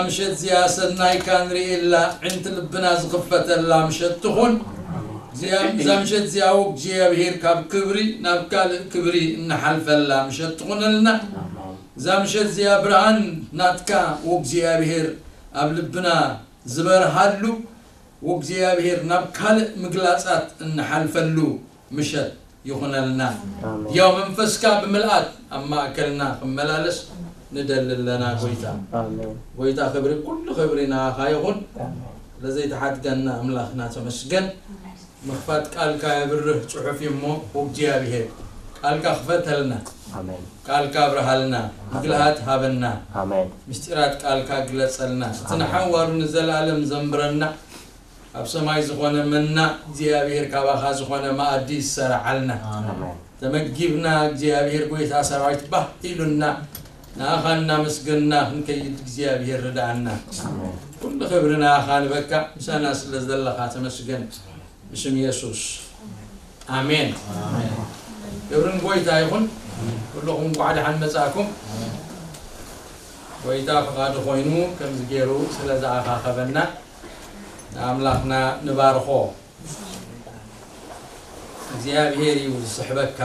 ምሸት እዚኣ ሰናይካ ንርእየላ፣ ዕንቲ ልብና ዝኽፈተላ ምሸት ትኹን። እዚኣ፣ እዛ ምሸት እዚኣ ወእግዚኣብሔር ካብ ክብሪ ናብ ካልእ ክብሪ እንሓልፈላ ምሸት ትኹነልና። እዛ ምሸት እዚኣ ብርሃን ናትካ ወእግዚኣብሔር ኣብ ልብና ዝበርሃሉ፣ ወእግዚኣብሔር ናብ ካልእ ምግላጻት እንሓልፈሉ ምሸት ይኹነልና። ኣሜን። ያው መንፈስካ ብምልኣት ኣብ ማእከልና ክመላለስ ንደሊ ኣለና ጎይታ። ኣሜን። ጎይታ ክብሪ፣ ኩሉ ክብሪ ንኣኻ ይኹን። ለዘይተሓድገና ኣምላኽና ተመስገን። ምኽፋት ቃልካ የብርህ ጽሑፍ እዩ እሞ፣ እግዚኣብሔር ቃልካ ክፈተልና፣ ኣሜን። ቃልካ ኣብርሃልና፣ ምግልሃት ሃበና፣ ኣሜን። ምስጢራት ቃልካ ግለጸልና። እቲ ንሓዋሩ ንዘለኣለም ዘንብረና፣ ኣብ ሰማይ ዝኾነ መና እግዚኣብሔር ካባኻ ዝኾነ መኣዲ ይሰራዓልና። ኣሜን። ተመጊብና እግዚኣብሔር ጎይታ ሰራዊት ባህ ኢሉና፣ ንኣኻ እናመስገንና ክንከይድ እግዚኣብሔር ርድኣና። ኣሜን። ኩሉ ክብሪ ንኣኻ ንበካ፣ ምሳና ስለ ዘለኻ ተመስገን። ብስም የሱስ ኣሜን። ክብርን ጎይታ ይኹን። ኩልኹም እንኳዕ ደሓን መጻእኩም። ጎይታ ፍቓዱ ኮይኑ ከምዚ ገይሩ ስለ ዝኣኻኸበና ንኣምላኽና ንባርኾ። እግዚኣብሔር እዩ ዝስሕበካ፣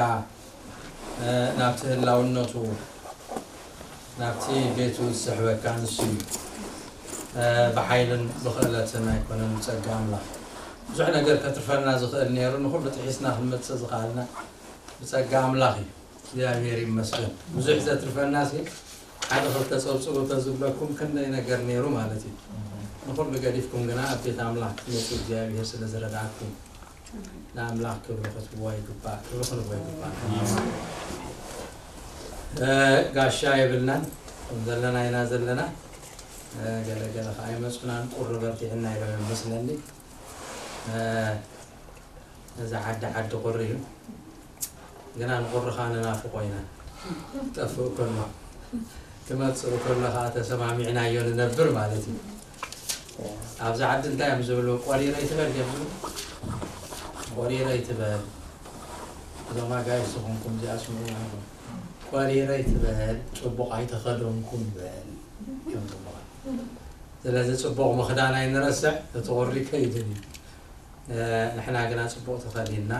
እ፣ ናብቲ ህላውነቱ፣ ናብቲ ቤቱ ዝስሕበካ ንሱ እዩ። እ፣ ብሓይልን ብኽእለትን ኣይኮነን፣ ብጸጋ ኣምላኽ። ብዙሕ ነገር ከትርፈና ዝኽእል ነይሩ፣ ንኹሉ ጥሒስና ክንመጽእ ዝኸኣልና ብጸጋ ኣምላኽ እዩ። እግዚኣብሔር ይመስገን። ብዙሕ ዘትርፈና ሲ ሓደ ክልተ ጸብጽቡ ተዝብለኩም ክንደይ ነገር ነይሩ ማለት እዩ። ንኹሉ ገዲፍኩም ግና ኣብ ቤት ኣምላኽ ክትመጹ እግዚኣብሔር ስለ ዝረድኣኩም ንኣምላኽ ክብሪ ክትህብዎ ይግባእ፣ ክብሪ ክንህቦ ይግባእ። እ፣ ጋሻ የብልናን፣ ከም ዘለና ኢና ዘለና። እ፣ ገለ ገለ ከኣ ይመጹናን ቁሪ በርቲዕና ኢሎም እዮም መስለኒ። እ፣ እዚ ዓዲ ዓዲ ቁሪ እዩ። ግና ንቁሪ ከኣ ንናፍቆ ኢና። ክጠፍእ ከሎ፣ ክመጽእ ከሎ ከኣ ተሰማሚዕናዮ ንነብር ማለት እዩ። ኣብዚ ዓዲ እንታይ እዮም ዝብሉ? ቆሪረ ይትበል ድዮም ዝብሉ? ቆሪረ ይትበል። እዞም ኣጋይሽ ዝኾንኩም እዚኣ ስምዑ ማለት ነው። ቆሪረ ይትበል፣ ጽቡቕ ኣይተኸደንኩን በል እዮም ዝብሉ። ስለዚ ጽቡቕ ምኽዳን ኣይንረስዕ፣ እቲ ቁሪ ከይድን እዩ። እ፣ ንሕና ግና ጽቡቕ ተኸዲንና፣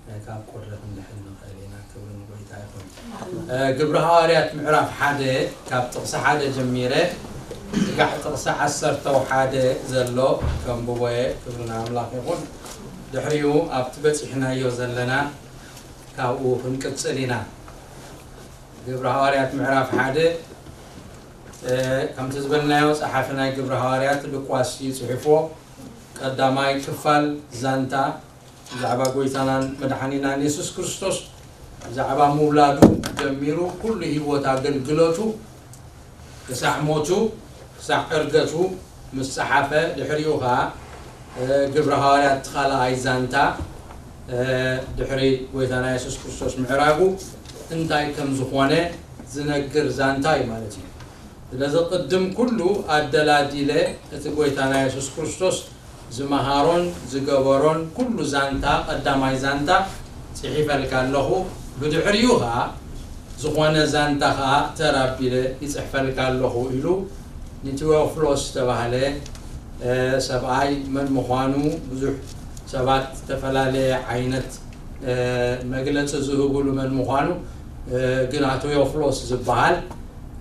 እ፣ ካብ ቁሪ ክንድሕን ንኽእል ኢና። ክብሪ ንጎይታ ይኹን። እ፣ ግብሪ ሃዋርያት ምዕራፍ ሓደ ካብ ጥቕሲ ሓደ ጀሚረ፣ ዝጋዕ ጥቕሲ ዓሰርተ ሓደ ዘሎ ከንብቦ እየ። ክብሪ ንኣምላኽ ይኹን። ድሕሪኡ ኣብቲ በጺሕናዮ ዘለና ካብኡ ክንቅጽል ኢና። ግብሪ ሃዋርያት ምዕራፍ ሓደ፣ እ፣ ከምቲ ዝበልናዮ ጸሓፊ ናይ ግብሪ ሃዋርያት ሉቃስ እዩ ጽሒፍዎ። ቀዳማይ ክፋል ዛንታ ብዛዕባ ጎይታናን መድሓኒናን የሱስ ክርስቶስ ብዛዕባ ምውላዱ ጀሚሩ ኩሉ ህይወት ኣገልግሎቱ ክሳዕ ሞቱ ክሳዕ ዕርገቱ ምስ ጸሓፈ፣ ድሕሪኡ ኸኣ፣ እ፣ ግብሪ ሃዋርያት ካልኣይ ዛንታ፣ እ፣ ድሕሪ ጎይታና የሱስ ክርስቶስ ምዕራጉ እንታይ ከም ዝኾነ ዝነግር ዛንታ እዩ ማለት እዩ። ስለዚ ቅድም ኩሉ ኣደላዲለ እቲ ጎይታና የሱስ ክርስቶስ ዝመሃሮን ዝገበሮን ኩሉ ዛንታ፣ ቀዳማይ ዛንታ ጽሒፈልካ ኣለኹ፣ ብድሕሪኡ ኸኣ ዝኾነ ዛንታ ኸኣ ተር ኣቢለ ይጽሕፈልካ ኣለኹ ኢሉ ንቴዎፍሎስ ዝተባህለ፣ እ፣ ሰብኣይ መን ምዃኑ ብዙሕ ሰባት ዝተፈላለየ ዓይነት፣ እ፣ መግለጺ ዝህብሉ መን ምዃኑ፣ እ፣ ግና ቴዎፍሎስ ዝበሃል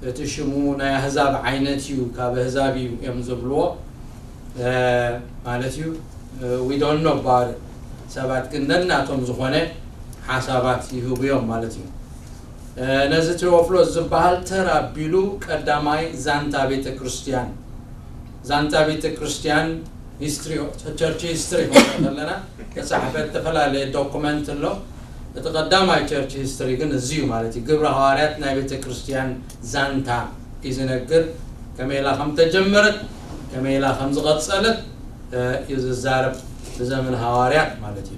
እቲ ሽሙ ናይ ኣህዛብ ዓይነት እዩ፣ ካብ ኣህዛብ እዩ እዮም ዝብልዎ፣ እ፣ ማለት እዩ። እ፣ we don't know about it። ሰባት ግን ነናቶም ዝኾነ ሓሳባት ይህቡ እዮም ማለት እዩ። እ፣ ነዚ ቴዎፍሎስ ዝበሃል ተር ኣቢሉ ቀዳማይ ዛንታ ቤተ ክርስቲያን፣ ዛንታ ቤተ ክርስቲያን ሂስትሪ፣ ቸርች ሂስትሪ ክንብሎ ከለና ተጻሕፈ ዝተፈላለየ ዶኩመንት ኣሎ። እቲ ቀዳማይ ቸርች ሂስትሪ ግን እዚ እዩ ማለት እዩ። ግብረ ሃዋርያት ናይ ቤተ ክርስቲያን ዛንታ እዩ ዝነግር። ከመይ ኢላ ከም ተጀመረት፣ ከመይ ኢላ ከም ዝቐጸለት፣ እ፣ እዩ ዝዛረብ፣ ብዘመን ሃዋርያት ማለት እዩ።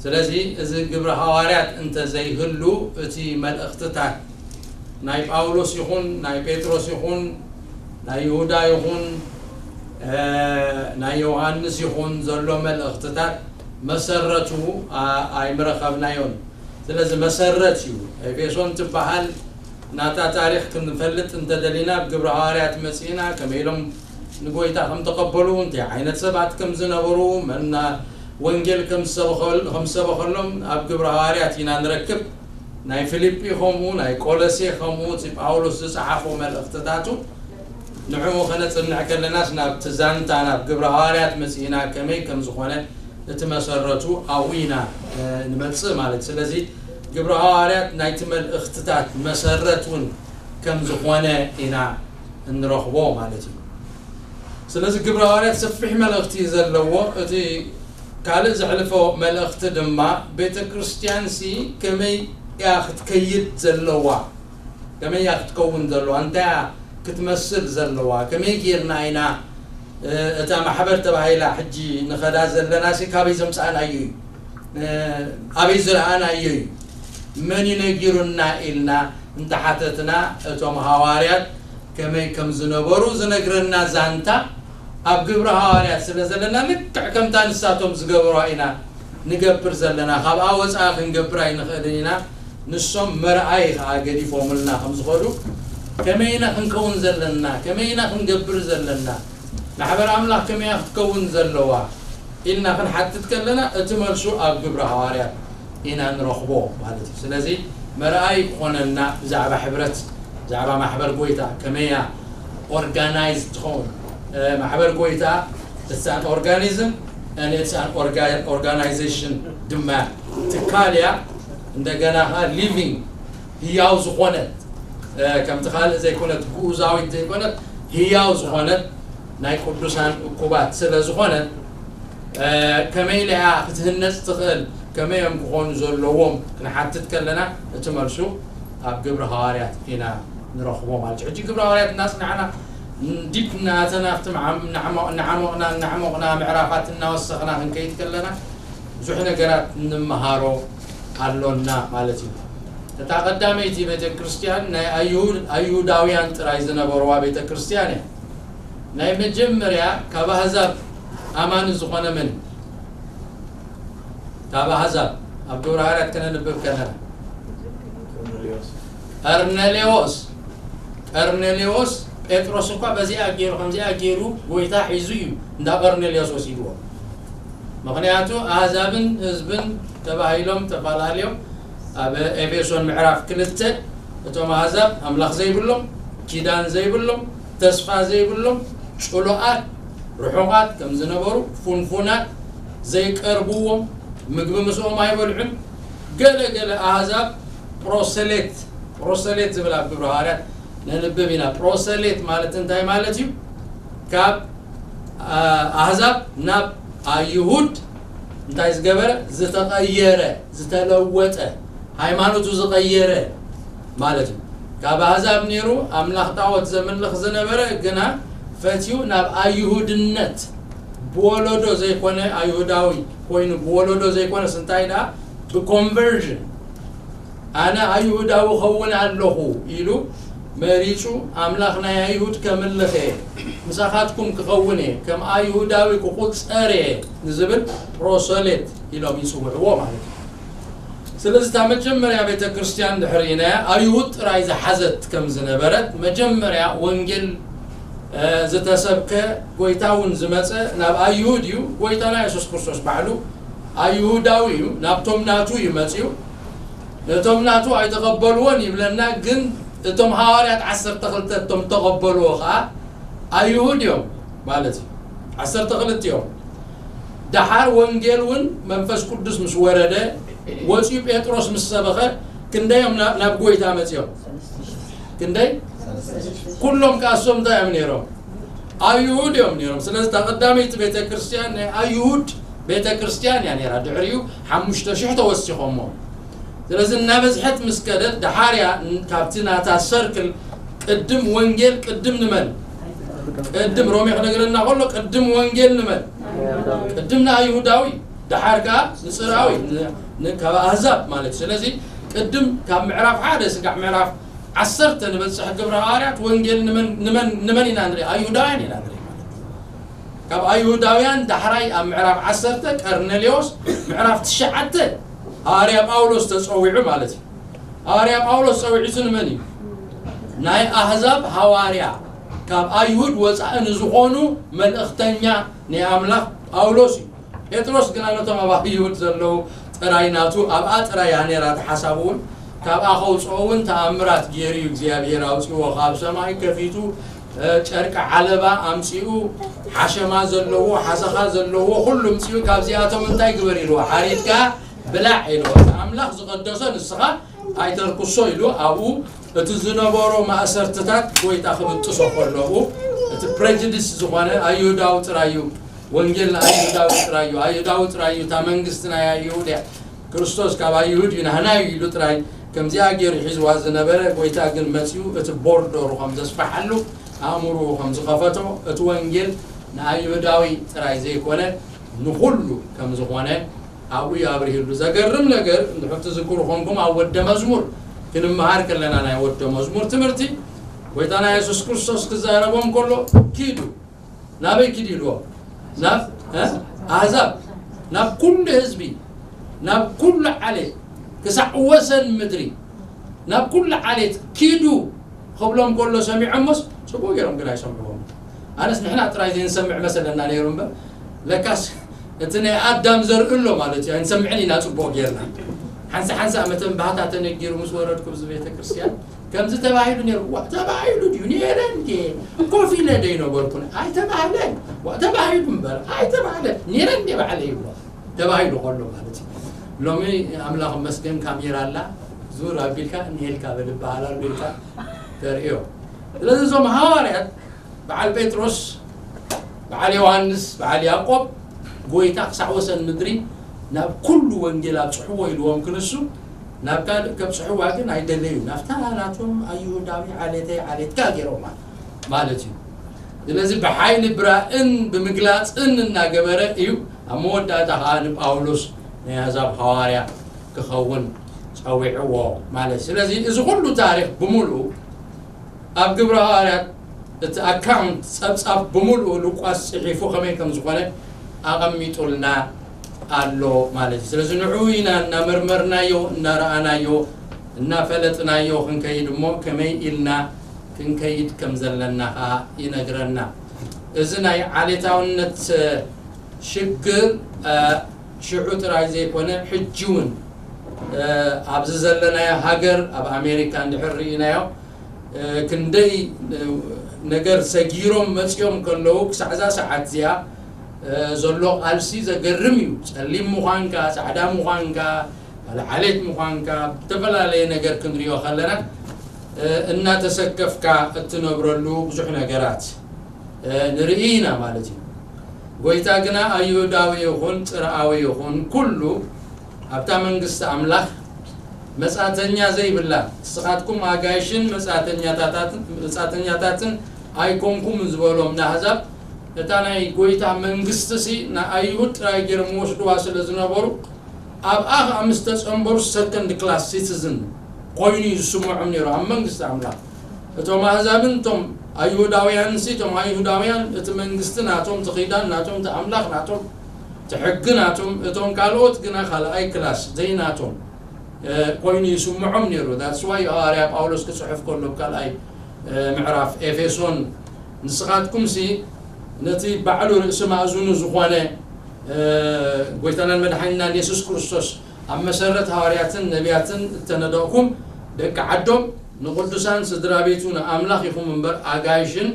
ስለዚ እዚ ግብረ ሃዋርያት እንተ ዘይህሉ፣ እቲ መልእኽትታት ናይ ጳውሎስ ይኹን፣ ናይ ጴጥሮስ ይኹን፣ ናይ ይሁዳ ይኹን፣ እ፣ ናይ ዮሃንስ ይኹን ዘሎ መልእኽትታት መሰረቱ፣ ኣ-፣ ኣይምረኸብናዮን። ስለዚ መሰረት እዩ። ኤፌሶን ትበሃል፣ ናታ ታሪኽ ክንፈልጥ እንተደሊና፣ ኣብ ግብረ ሃዋርያት መጺእና ከመይ ኢሎም ንጎይታ ከም ተቐበሉ፣ እንታይ ዓይነት ሰባት ከም ዝነበሩ፣ መና ወንጌል ከም ዝሰበኸል-፣ ከም ዝሰበኸሎም ኣብ ግብረ ሃዋርያት ኢና ንረክብ። ናይ ፊልጲ ከምኡ፣ ናይ ቆሎሴ ከምኡ፣ እቲ ጳውሎስ ዝጸሓፎ መልእኽትታቱ ንዕኡ ከነጽንዕ ከለናስ ናብቲ ዛንታ ናብ ግብረ ሃዋርያት መጺእና ከመይ ከም ዝኾነ እቲ መሰረቱ ኣብኡ ኢና፣ እ፣ ንመጽእ ማለት። ስለዚ ግብረ ሃዋርያት ናይቲ መልእኽትታት መሰረት እውን ከም ዝኾነ ኢና እንረኽቦ ማለት እዩ። ስለዚ ግብረ ሃዋርያት ሰፊሕ መልእኽቲ እዩ ዘለዎ። እቲ ካልእ ዘሕልፎ መልእኽቲ ድማ ቤተ ክርስቲያንሲ ከመይ እያ ክትከይድ ዘለዋ፣ ከመይ እያ ክትከውን ዘለዋ፣ እንታይ እያ ክትመስል ዘለዋ፣ ከመይ ጌርና ኢና፣ እ፣ እታ ማሕበር ተባሂላ ሕጂ ንኸዳ ዘለናሲ ካበይ ዘምጻእናዮ እዩ፣ እ፣ ኣበይ ዝረኣናዮ እዩ፣ መን እዩ ነጊሩና ኢልና እንተሓተትና፣ እቶም ሃዋርያት ከመይ ከም ዝነበሩ ዝነግረና ዛንታ ኣብ ግብረ ሃዋርያት ስለ ዘለና፣ ልክዕ ከምታ ንሳቶም ዝገበሯ ኢና ንገብር ዘለና። ካብኣ ወጻኢ ክንገብር ኣይንኽእልን ኢና። ንሶም መርኣይ ከኣ ገዲፎምልና ከም ዝኸዱ፣ ከመይ ኢና ክንከውን ዘለና፣ ከመይ ኢና ክንገብር ዘለና፣ ማሕበር ኣምላኽ ከመይ እያ ክትከውን ዘለዋ ኢልና ክንሓትት ከለና፣ እቲ መልሱ ኣብ ግብረ ሃዋርያት ኢና ንረኽቦ ማለት እዩ። ስለዚ መርኣይ ክኾነና ብዛዕባ ሕብረት፣ ብዛዕባ ማሕበር ጎይታ ከመይ እያ ኦርጋናይዝ ትኸውን። እ፣ ማሕበር ጎይታ it's an organism and it's an orga-, organization ድማ ትካል እያ። እንደገና ኸዓ ሊቪንግ፣ ህያው ዝኾነት፣ እ፣ ከምቲ ካልእ ዘይኮነት፣ ግኡዛዊት ዘይኮነት፣ ህያው ዝኾነት ናይ ቅዱሳን እኩባት ስለ ዝኾነት፣ እ፣ ከመይ ኢላ እያ ክትህነጽ ትኽእል፣ ከመይ እዮም ክኾኑ ዘለዎም ክንሓትት ከለና፣ እቲ መልሱ ኣብ ግብረ ሃዋርያት ኢና ንረኽቦ ማለት እዩ። ሕጂ ግብረ ሃዋርያት እናጽናዕና፣ ዲፕ እናተና ኣብቲ መዓም-፣ እናዓሞ-፣ እናዓሞቕና፣ እናዓሞቕና፣ ምዕራፋት እናወሰኽና ክንከይድ ከለና፣ ብዙሕ ነገራት እንመሃሮ ኣሎና ማለት እዩ። እታ ቀዳመይቲ ቤተ ክርስቲያን ናይ ኣይሁድ-፣ ኣይሁዳውያን ጥራይ ዝነበርዋ ቤተ ክርስቲያን እያ። ናይ መጀመርያ ካብ ኣህዛብ ኣማኒ ዝኾነ መን እዩ? ካብ ኣህዛብ ኣብ ግብረ ሃዋርያት ከነንብብ ከለና፣ ቀርኔሌዎስ፣ ቀርኔሌዎስ ጴጥሮስ እኳ በዚኣ ገይሩ፣ ከምዚኣ ገይሩ ጎይታ ሒዙ እዩ እንዳ ቀርኔሌዎስ ወሲድዎ። ምኽንያቱ ኣህዛብን ህዝብን ተባሂሎም ተፈላለዮም። ኣብ ኤፌሶን ምዕራፍ ክልተ፣ እቶም ኣህዛብ ኣምላኽ ዘይብሎም፣ ኪዳን ዘይብሎም፣ ተስፋ ዘይብሎም፣ ጽሉኣት፣ ርሑቓት ከም ዝነበሩ፣ ፉንፉናት፣ ዘይቀርብዎም፣ ምግቢ ምስኦም ኣይበልዑን። ገለ ገለ ኣህዛብ ፕሮሰሌት፣ ፕሮሰሌት ዝብል ኣብ ግብረ ሃዋርያት ነንብብ ኢና። ፕሮሰሌት ማለት እንታይ ማለት እዩ? ካብ፣ አ፣ ኣህዛብ ናብ ኣይሁድ እንታይ ዝገበረ? ዝተቐየረ፣ ዝተለወጠ፣ ሃይማኖቱ ዝቐየረ ማለት እዩ። ካብ ኣህዛብ ነይሩ፣ ኣምላኽ ጣዖት ዘምልኽ ዝነበረ፣ ግና ፈትዩ ናብ ኣይሁድነት፣ ብወለዶ ዘይኮነ ኣይሁዳዊ ኮይኑ፣ ብወለዶ ዘይኮነስ እንታይ ደኣ ብኮንቨርዥን፣ ኣነ ኣይሁዳዊ ኸውን ኣለኹ ኢሉ መሪጹ፣ ኣምላኽ ናይ ኣይሁድ ከምልኽ እየ፣ ምሳኻትኩም ክኸውን እየ፣ ከም ኣይሁዳዊ ክቑጸር እየ ንዝብል ፕሮሰሌት ኢሎም ይጽውዕዎ ማለት እዩ። ስለዚ እታ መጀመርያ ቤተ ክርስቲያን ድሕሪናያ ኣይሁድ ጥራይ ዝሓዘት ከም ዝነበረት፣ መጀመርያ ወንጌል፣ እ፣ ዝተሰብከ ጎይታ እውን ዝመጸ ናብ ኣይሁድ እዩ። ጎይታና የሱስ ክርስቶስ ባዕሉ ኣይሁዳዊ እዩ፣ ናብቶም ናቱ እዩ መጺኡ። ነቶም ናቱ ኣይተቐበልዎን ይብለና፣ ግን እቶም ሃዋርያት ዓሰርተ ክልተ እቶም ተቐበልዎ ኸዓ ኣይሁድ እዮም ማለት እዩ። ዓሰርተ ክልተ እዮም። ደሓር ወንጌል እውን መንፈስ ቅዱስ ምስ ወረደ፣ ወፂኡ ጴጥሮስ ምስ ሰበኸ፣ ክንደይ እዮም ናብ፣ ናብ ጎይታ መፂኦም? ክንደይ? ኩሎም ከኣ እሶም እንታይ እዮም ነይሮም? ኣይሁድ እዮም ነይሮም። ስለዚ እታ ቀዳመይቲ ቤተ ክርስቲያን ናይ ኣይሁድ ቤተ ክርስቲያን እያ ነይራ። ድሕሪኡ ሓሙሽተ ሽሕ ተወሲኾሞ። ስለዚ እናበዝሐት ምስ ከደት፣ ደሓር እያ ን-፣ ካብቲ ናታ ሰርክል፣ ቅድም ወንጌል፣ ቅድም ንመን? ቅድም ሮሜ ክነግረና ከሎ፣ ቅድም ወንጌል ንመን? ቅድም ንኣይሁዳዊ፣ ደሓር ከኣ ንጽርኣዊ፣ ን-፣ ን-፣ ካብ ኣህዛብ ማለት እዩ። ስለዚ ቅድም ካብ ምዕራፍ ሓደ ስጋዕ ምዕራፍ ዓሰርተ ንበጽሕ ግብረ ሃዋርያት፣ ወንጌል ንመን፣ ንመን፣ ንመን ኢና ንርኢ? ኣይሁዳውያን ኢና ንርኢ ማለት እዩ። ካብ ኣይሁዳውያን ዳሕራይ ኣብ ምዕራፍ ዓሰርተ ቀርኔሌዎስ፣ ምዕራፍ ትሽዓተ ሃዋርያ ጳውሎስ ተጸዊዑ ማለት እዩ። ሃዋርያ ጳውሎስ ጸዊዑ ንመን እዩ? ናይ ኣህዛብ ሃዋርያ፣ ካብ ኣይሁድ ወፃኢ ንዝኾኑ መልእኽተኛ ናይ ኣምላኽ ጳውሎስ እዩ። ጴጥሮስ ግና ነቶም ኣብ ኣይሁድ ዘለዉ ጥራይ ናቱ፣ ኣብኣ ጥራይ እያ ነይራ እቲ ሓሳቡ እውን። ካብኣ ከውፅኦ እውን ተኣምራት ገይሩ እዩ እግዚኣብሔር ኣውፅዎ። ካብ ሰማይ ከፊቱ እ፣ ጨርቂ ዓለባ ኣምፂኡ፣ ሓሸማ ዘለዎ፣ ሓሰኻ ዘለዎ ኩሉ ምፂኡ፣ ካብዚኣቶም እንታይ ግበር ኢልዎ? ሓሪድካ ብላዕ ኢልዎ። እቲ ኣምላኽ ዝቐደሶ ንስኻ ኣይተርክሶ ኢሉ ኣብኡ እቲ ዝነበሮ ማእሰርትታት ጎይታ ክብጥሶ ከሎ፣ እቲ ፕሬጅዲስ ዝኾነ ኣይሁዳዊ ጥራይ እዩ፣ ወንጌል ንኣይሁዳዊ ጥራይ እዩ፣ ኣይሁዳዊ ጥራይ እዩ፣ እታ መንግስቲ ናይ ኣይሁድ እያ፣ ክርስቶስ ካብ ኣይሁድ እዩ፣ ናህና እዩ ኢሉ ጥራይ ከምዚኣ ገይሩ ሒዝዋ ዝነበረ፣ ጎይታ ግን መፂኡ እቲ ቦርደሩ ከም ዘስፋሓሉ፣ ኣእምሮኡ ከም ዝኸፈቶ፣ እቲ ወንጌል ንኣይሁዳዊ ጥራይ ዘይኮነ ንኹሉ ከም ዝኾነ ኣብኡ እዩ ኣብሪህሉ። ዘገርም ነገር እንድሕር ትዝክሩ ኮንኩም፣ ኣብ ወደ መዝሙር ክንመሃር ከለና፣ ናይ ወደ መዝሙር ትምህርቲ፣ ጎይታና የሱስ ክርስቶስ ክዛረቦም ከሎ፣ ኪዱ፣ ናበይ ኪዱ ኢልዎ? ናብ እ? ኣህዛብ፣ ናብ ኩሉ ህዝቢ፣ ናብ ኩሉ ዓሌት፣ ክሳዕ ወሰን ምድሪ፣ ናብ ኩሉ ዓሌት ኪዱ ክብሎም ከሎ ሰሚዖሞስ፣ ጽቡቕ ገይሮም ግን ኣይሰምዕዎም። ኣነስ ንሕና ጥራይ ዘይንሰምዕ መሰለና ነይሩ እምበር፣ ለካስ እቲ ናይ ኣዳም ዘርኢ ኣሎ ማለት እዩ። ኣይንሰምዕን ኢና ጽቡቕ ጌርና። ሓንሳ ሓንሳ መተንባህታ ተነጊሩ ምስ ወረድኩ ኣብዚ ቤተ ክርስቲያን፣ ከምዚ ተባሂሉ ነይሩ። ዋ፣ ተባሂሉ ድዩ? ነይረ እንዴ? ኮፍ ኢለ ዶ ይነበርኩን? ኣይተባህለን። ዋ፣ ተባሂሉ እምበር፣ ኣይተባህለን። ነይረ እንዴ ባዕለይ? ዋ፣ ተባሂሉ ከሎ ማለት እዩ። ሎሚ ኣምላኽ መስገን ካሜራ ኣላ፣ ዙር ኣቢልካ እኒሄልካ በል ይበሃል ኣሎ ኢልካ ተርእዮ። ስለዚ እዞም ሃዋርያት በዓል ጴጥሮስ፣ በዓል ዮሃንስ፣ በዓል ያዕቆብ፣ ጎይታ ክሳዕ ወሰን ምድሪ ናብ ኩሉ ወንጌል ኣብጽሕዎ ኢልዎም ክንሱ፣ ናብ ካልእ ከብጽሕዋ ግን ኣይደለዩ። ናብታ ናቶም ኣይሁዳዊ ዓሌተይ ዓሌትካ ገይሮማ ማለት እዩ። ስለዚ ብሓይሊ ብራእን ብምግላጽን እናገበረ እዩ ኣብ መወዳእታ ኸዓ ንጳውሎስ ናይ ኣሕዛብ ሃዋርያ ክኸውን ጸዊዕዎ ማለት እዩ። ስለዚ እዚ ኩሉ ታሪኽ ብምሉኡ ኣብ ግብረ ሃዋርያት እቲ ኣካውንት ጸብጻብ ብምሉኡ ሉቃስ ጽሒፉ ከመይ ከም ዝኾነ ኣቐሚጡልና ኣሎ ማለት እዩ። ስለዚ ንዑ ኢና እናመርመርናዮ፣ እናረኣናዮ፣ እናፈለጥናዮ ክንከይድ እሞ ከመይ ኢልና ክንከይድ ከም ዘለና ኸዓ ይነግረና። እዚ ናይ ዓሌታውነት ሽግር እ፣ ሽዑ ጥራይ ዘይኮነ ሕጂ እውን እ፣ ኣብዚ ዘለናዮ ሃገር ኣብ ኣሜሪካ እንድሕር ርኢናዮ እ፣ ክንደይ እ፣ ነገር ሰጊሮም መፂኦም ከለዉ ክሳዕ እዛ ሰዓት እዚኣ እ፣ ዘሎ ቃልሲ ዘገርም እዩ። ፀሊም ምዃንካ፣ ፃዕዳ ምዃንካ፣ ካልእ ዓሌት ምዃንካ፣ ዝተፈላለየ ነገር ክንሪኦ ከለና እ፣ እናተሰከፍካ እትነብረሉ ብዙሕ ነገራት እ፣ ንርኢ ኢና ማለት እዩ። ጎይታ ግና ኣይሁዳዊ ይኹን ጽርኣዊ ይኹን ኩሉ ኣብታ መንግስቲ ኣምላኽ መጻተኛ ዘይብላ፣ ንስኻትኩም ኣጋይሽን መጻተኛታታትን መጻተኛታትን ኣይኮንኩምን ዝበሎም ንኣህዛብ፣ እታ ናይ ጎይታ መንግስቲ ሲ ንኣይሁድ ጥራይ ገይሮም ወስድዋ ስለ ዝነበሩ፣ ኣብኣ ኸኣ ምስ ተጸንበሩ ሰከንድ ክላስ ሲቲዝን ኮይኑ እዩ ዝስምዖም ነይሩ ኣብ መንግስቲ ኣምላኽ። እቶም ኣህዛብን እቶም ኣይሁዳውያንን ሲ፣ እቶም ኣይሁዳውያን እቲ መንግስቲ ናቶም፣ እቲ ኺዳን ናቶም፣ እቲ ኣምላኽ ናቶም፣ እቲ ሕጊ ናቶም፣ እቶም ካልኦት ግና ካልኣይ ክላስ ዘይናቶም እ፣ ኮይኑ ይስምዖም ነይሩ። That's why ሃዋርያ ጳውሎስ ክጽሕፍ ከሎ ኣብ ካልኣይ እ፣ ምዕራፍ ኤፌሶን፣ ንስኻትኩምሲ ነቲ ባዕሉ ርእሲ ማእዝኑ ዝኾነ እ፣ ጎይታናን መድሓኒናን የሱስ ክርስቶስ ኣብ መሰረት ሃዋርያትን ነቢያትን እተነደቕኩም ደቂ ዓዶም ንቕዱሳን ስድራ ቤቱ ንኣምላኽ ኢኹም እምበር ኣጋይሽን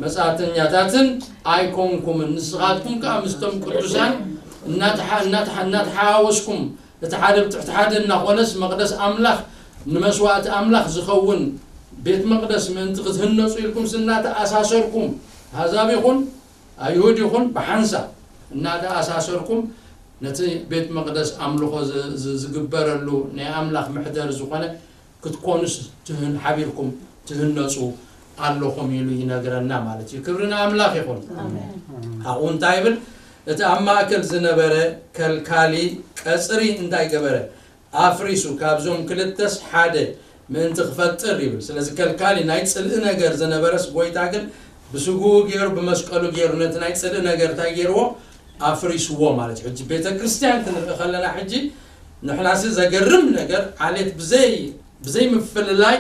መጻተኛታትን ኣይኮንኩምን። ንስኻትኩም ከኣ ምስቶም ቅዱሳን እናተሓ-፣ እናተሓ-፣ እናተሓዋወስኩም እቲ ሓደ ብትሕቲ ሓደ እናኾነስ መቕደስ ኣምላኽ ንመስዋእቲ ኣምላኽ ዝኸውን ቤት መቕደስ ምእንቲ ክትህነጹ ኢልኩም እናተኣሳሰርኩም፣ ኣህዛብ ይኹን ኣይሁድ ይኹን ብሓንሳብ እናተኣሳሰርኩም ነቲ ቤት መቕደስ ኣምልኾ ዝ-፣ ዝ-፣ ዝግበረሉ ናይ ኣምላኽ መሕደሪ ዝኾነ ክትኮኑስ ትህን-፣ ሓቢርኩም ትህነጹ ኣለኹም ኢሉ ይነግረና ማለት እዩ። ክብሪ ንኣምላኽ ይኹን። ኣሜን። ኣብኡ እንታይ ይብል? እቲ ኣብ ማእከል ዝነበረ ከልካሊ ቀጽሪ እንታይ ገበረ? ኣፍሪሱ፣ ካብዞም ክልተስ ሓደ ምእንቲ ክፈጥር ይብል። ስለዚ ከልካሊ ናይ ጽልኢ ነገር ዝነበረስ ጎይታ ግን ብስግኡ ገይሩ፣ ብመስቀሉ ገይሩ ነቲ ናይ ጽልኢ ነገር እንታይ ገይርዎ? ኣፍሪስዎ ማለት እዩ። ሕጂ ቤተ ክርስቲያን ክንርኢ ከለና ሕጂ ንሕናሲ ዘገርም ነገር ዓሌት ብዘይ፣ ብዘይ ምፍልላይ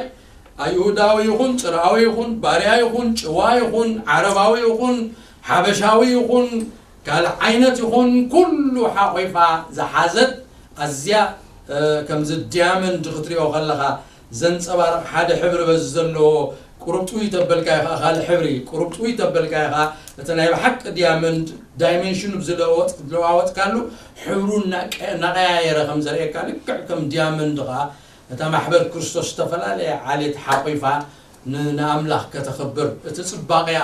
ኣይሁዳዊ ይኹን፣ ጽርኣዊ ይኹን፣ ባርያ ይኹን፣ ጭዋ ይኹን፣ ዓረባዊ ይኹን፣ ሓበሻዊ ይኹን፣ ካልእ ዓይነት ይኹን፣ ኩሉ ሓቑፋ ዝሓዘት ኣዝያ፣ እ፣ ከምዚ ዲያመንድ ክትሪኦ ከለኻ ዘንጸባርቕ ሓደ ሕብሪ በዚ ዘለዎ ቁሩብ ጥውይ ተበልካ ኢኻ ካልእ ሕብሪ፣ ቁሩብ ጥውይ ተበልካ ኢኻ እቲ ናይ ብሓቂ ዲያመንድ ዳይሜንሽኑ ብዝለወጥ-፣ ዝለዋወጥካሉ ሕብሩ እናቀ-፣ እናቀያየረ ከም ዘርእየካ ልክዕ ከም ዲያመንድ ኸኣ እታ ማሕበር ክርስቶስ ዝተፈላለየ ዓሌት ሓቑፋ ን-፣ ንኣምላኽ ከተኽብር እቲ ጽባቐኣ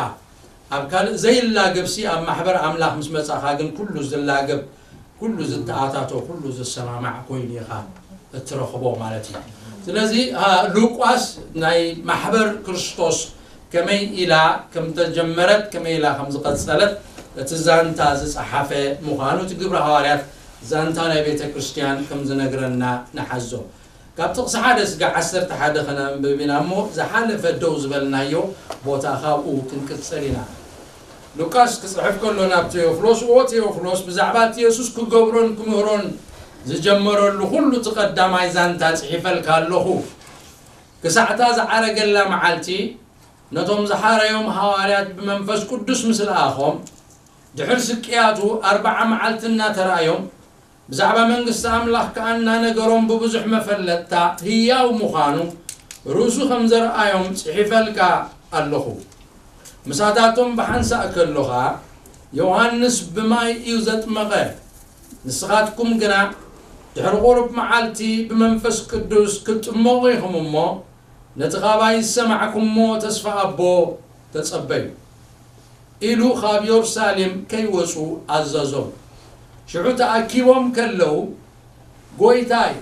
ኣብ ካልእ ዘይላገብሲ ኣብ ማሕበር ኣምላኽ ምስ መጻኻ ግን ኩሉ ዝላገብ፣ ኩሉ ዝተኣታቶ፣ ኩሉ ዝሰማማዕ ኮይኑ ኢኻ እትረኽቦ ማለት እዩ። ስለዚ፣ አ፣ ሉቃስ ናይ ማሕበር ክርስቶስ ከመይ ኢላ ከም ተጀመረት፣ ከመይ ኢላ ከም ዝቐጸለት እቲ ዛንታ ዝጸሓፈ ምዃኑ እቲ ግብረ ሃዋርያት ዛንታ ናይ ቤተ ክርስቲያን ከም ዝነግረና ንሓዞ። ካብ ጥቕሲ ሓደ ስጋዕ ዓሰርተ ሓደ ከነንብብ ኢና እሞ፣ ዝሓለፈ ደው ዝበልናዮ ቦታ ካብኡ ክንቅጽል ኢና። ሉቃስ ክጽሕፍ ከሎ ናብ ቴዎፍሎስ፣ "እወ ቴዎፍሎስ፣ ብዛዕባ እቲ የሱስ ክገብሮን ክምህሮን ዝጀመረሉ ኩሉ እቲ ቀዳማይ ዛንታ ጽሒፈልካ ኣለኹ። ክሳዕታ ዝዓረገላ መዓልቲ፣ ነቶም ዝሓረዮም ሃዋርያት ብመንፈስ ቅዱስ ምስ ለኣኾም፣ ድሕሪ ስቅያቱ ኣርብዓ መዓልቲ እናተራእዮም፣ ብዛዕባ መንግስቲ ኣምላኽ ከኣ እናነገሮም ብብዙሕ መፈለጥታ ህያው ምዃኑ ርእሱ ከም ዘርኣዮም ጽሒፈልካ ኣለኹ። ምሳታቶም ብሓንሳእ ከሎ ኸኣ፣ ዮሃንስ ብማይ እዩ ዘጥመቐ፣ ንስኻትኩም ግና ድሕሪ ቁሩብ መዓልቲ ብመንፈስ ቅዱስ ክትጥመቑ ኢኹም እሞ፣ ነቲ ኻባይ ዝሰማዕኩሞ ተስፋ ኣቦ ተጸበዩ" ኢሉ ኻብ የሩሳሌም ከይወጹ ኣዘዞም። ሽዑ ተኣኪቦም ከለዉ፣ "ጐይታይ፣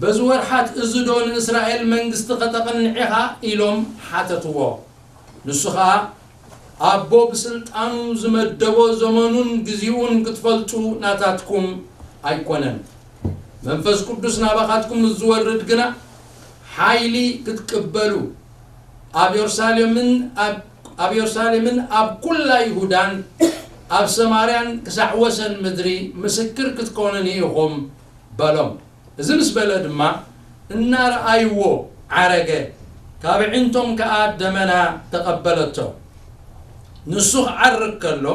በዚ ወርሓት እዚ ዶ ንእስራኤል መንግስቲ ኸተቕንዕ ኢኻ?" ኢሎም ሓተትዎ። ንሱ ኸኣ፣ "ኣቦ ብስልጣኑ ዝመደቦ ዘመኑን ግዜኡን ክትፈልጡ ናታትኩም ኣይኮነን። መንፈስ ቅዱስ ናባኻትኩም ምስ ዝወርድ ግና፣ ሓይሊ ክትቅበሉ፣ ኣብ የሩሳሌምን ኣብ፣ ኣብ የሩሳሌምን ኣብ ኩላ ይሁዳን ኣብ ሰማርያን ክሳዕ ወሰን ምድሪ ምስክር ክትኮኑኒ ኢኹም" በሎም። እዚ ምስ በለ ድማ እናረኣይዎ ዓረገ፣ ካብ ኣዒንቶም ከኣ ደመና ተቐበለቶ። ንሱ ክዓርግ ከሎ፣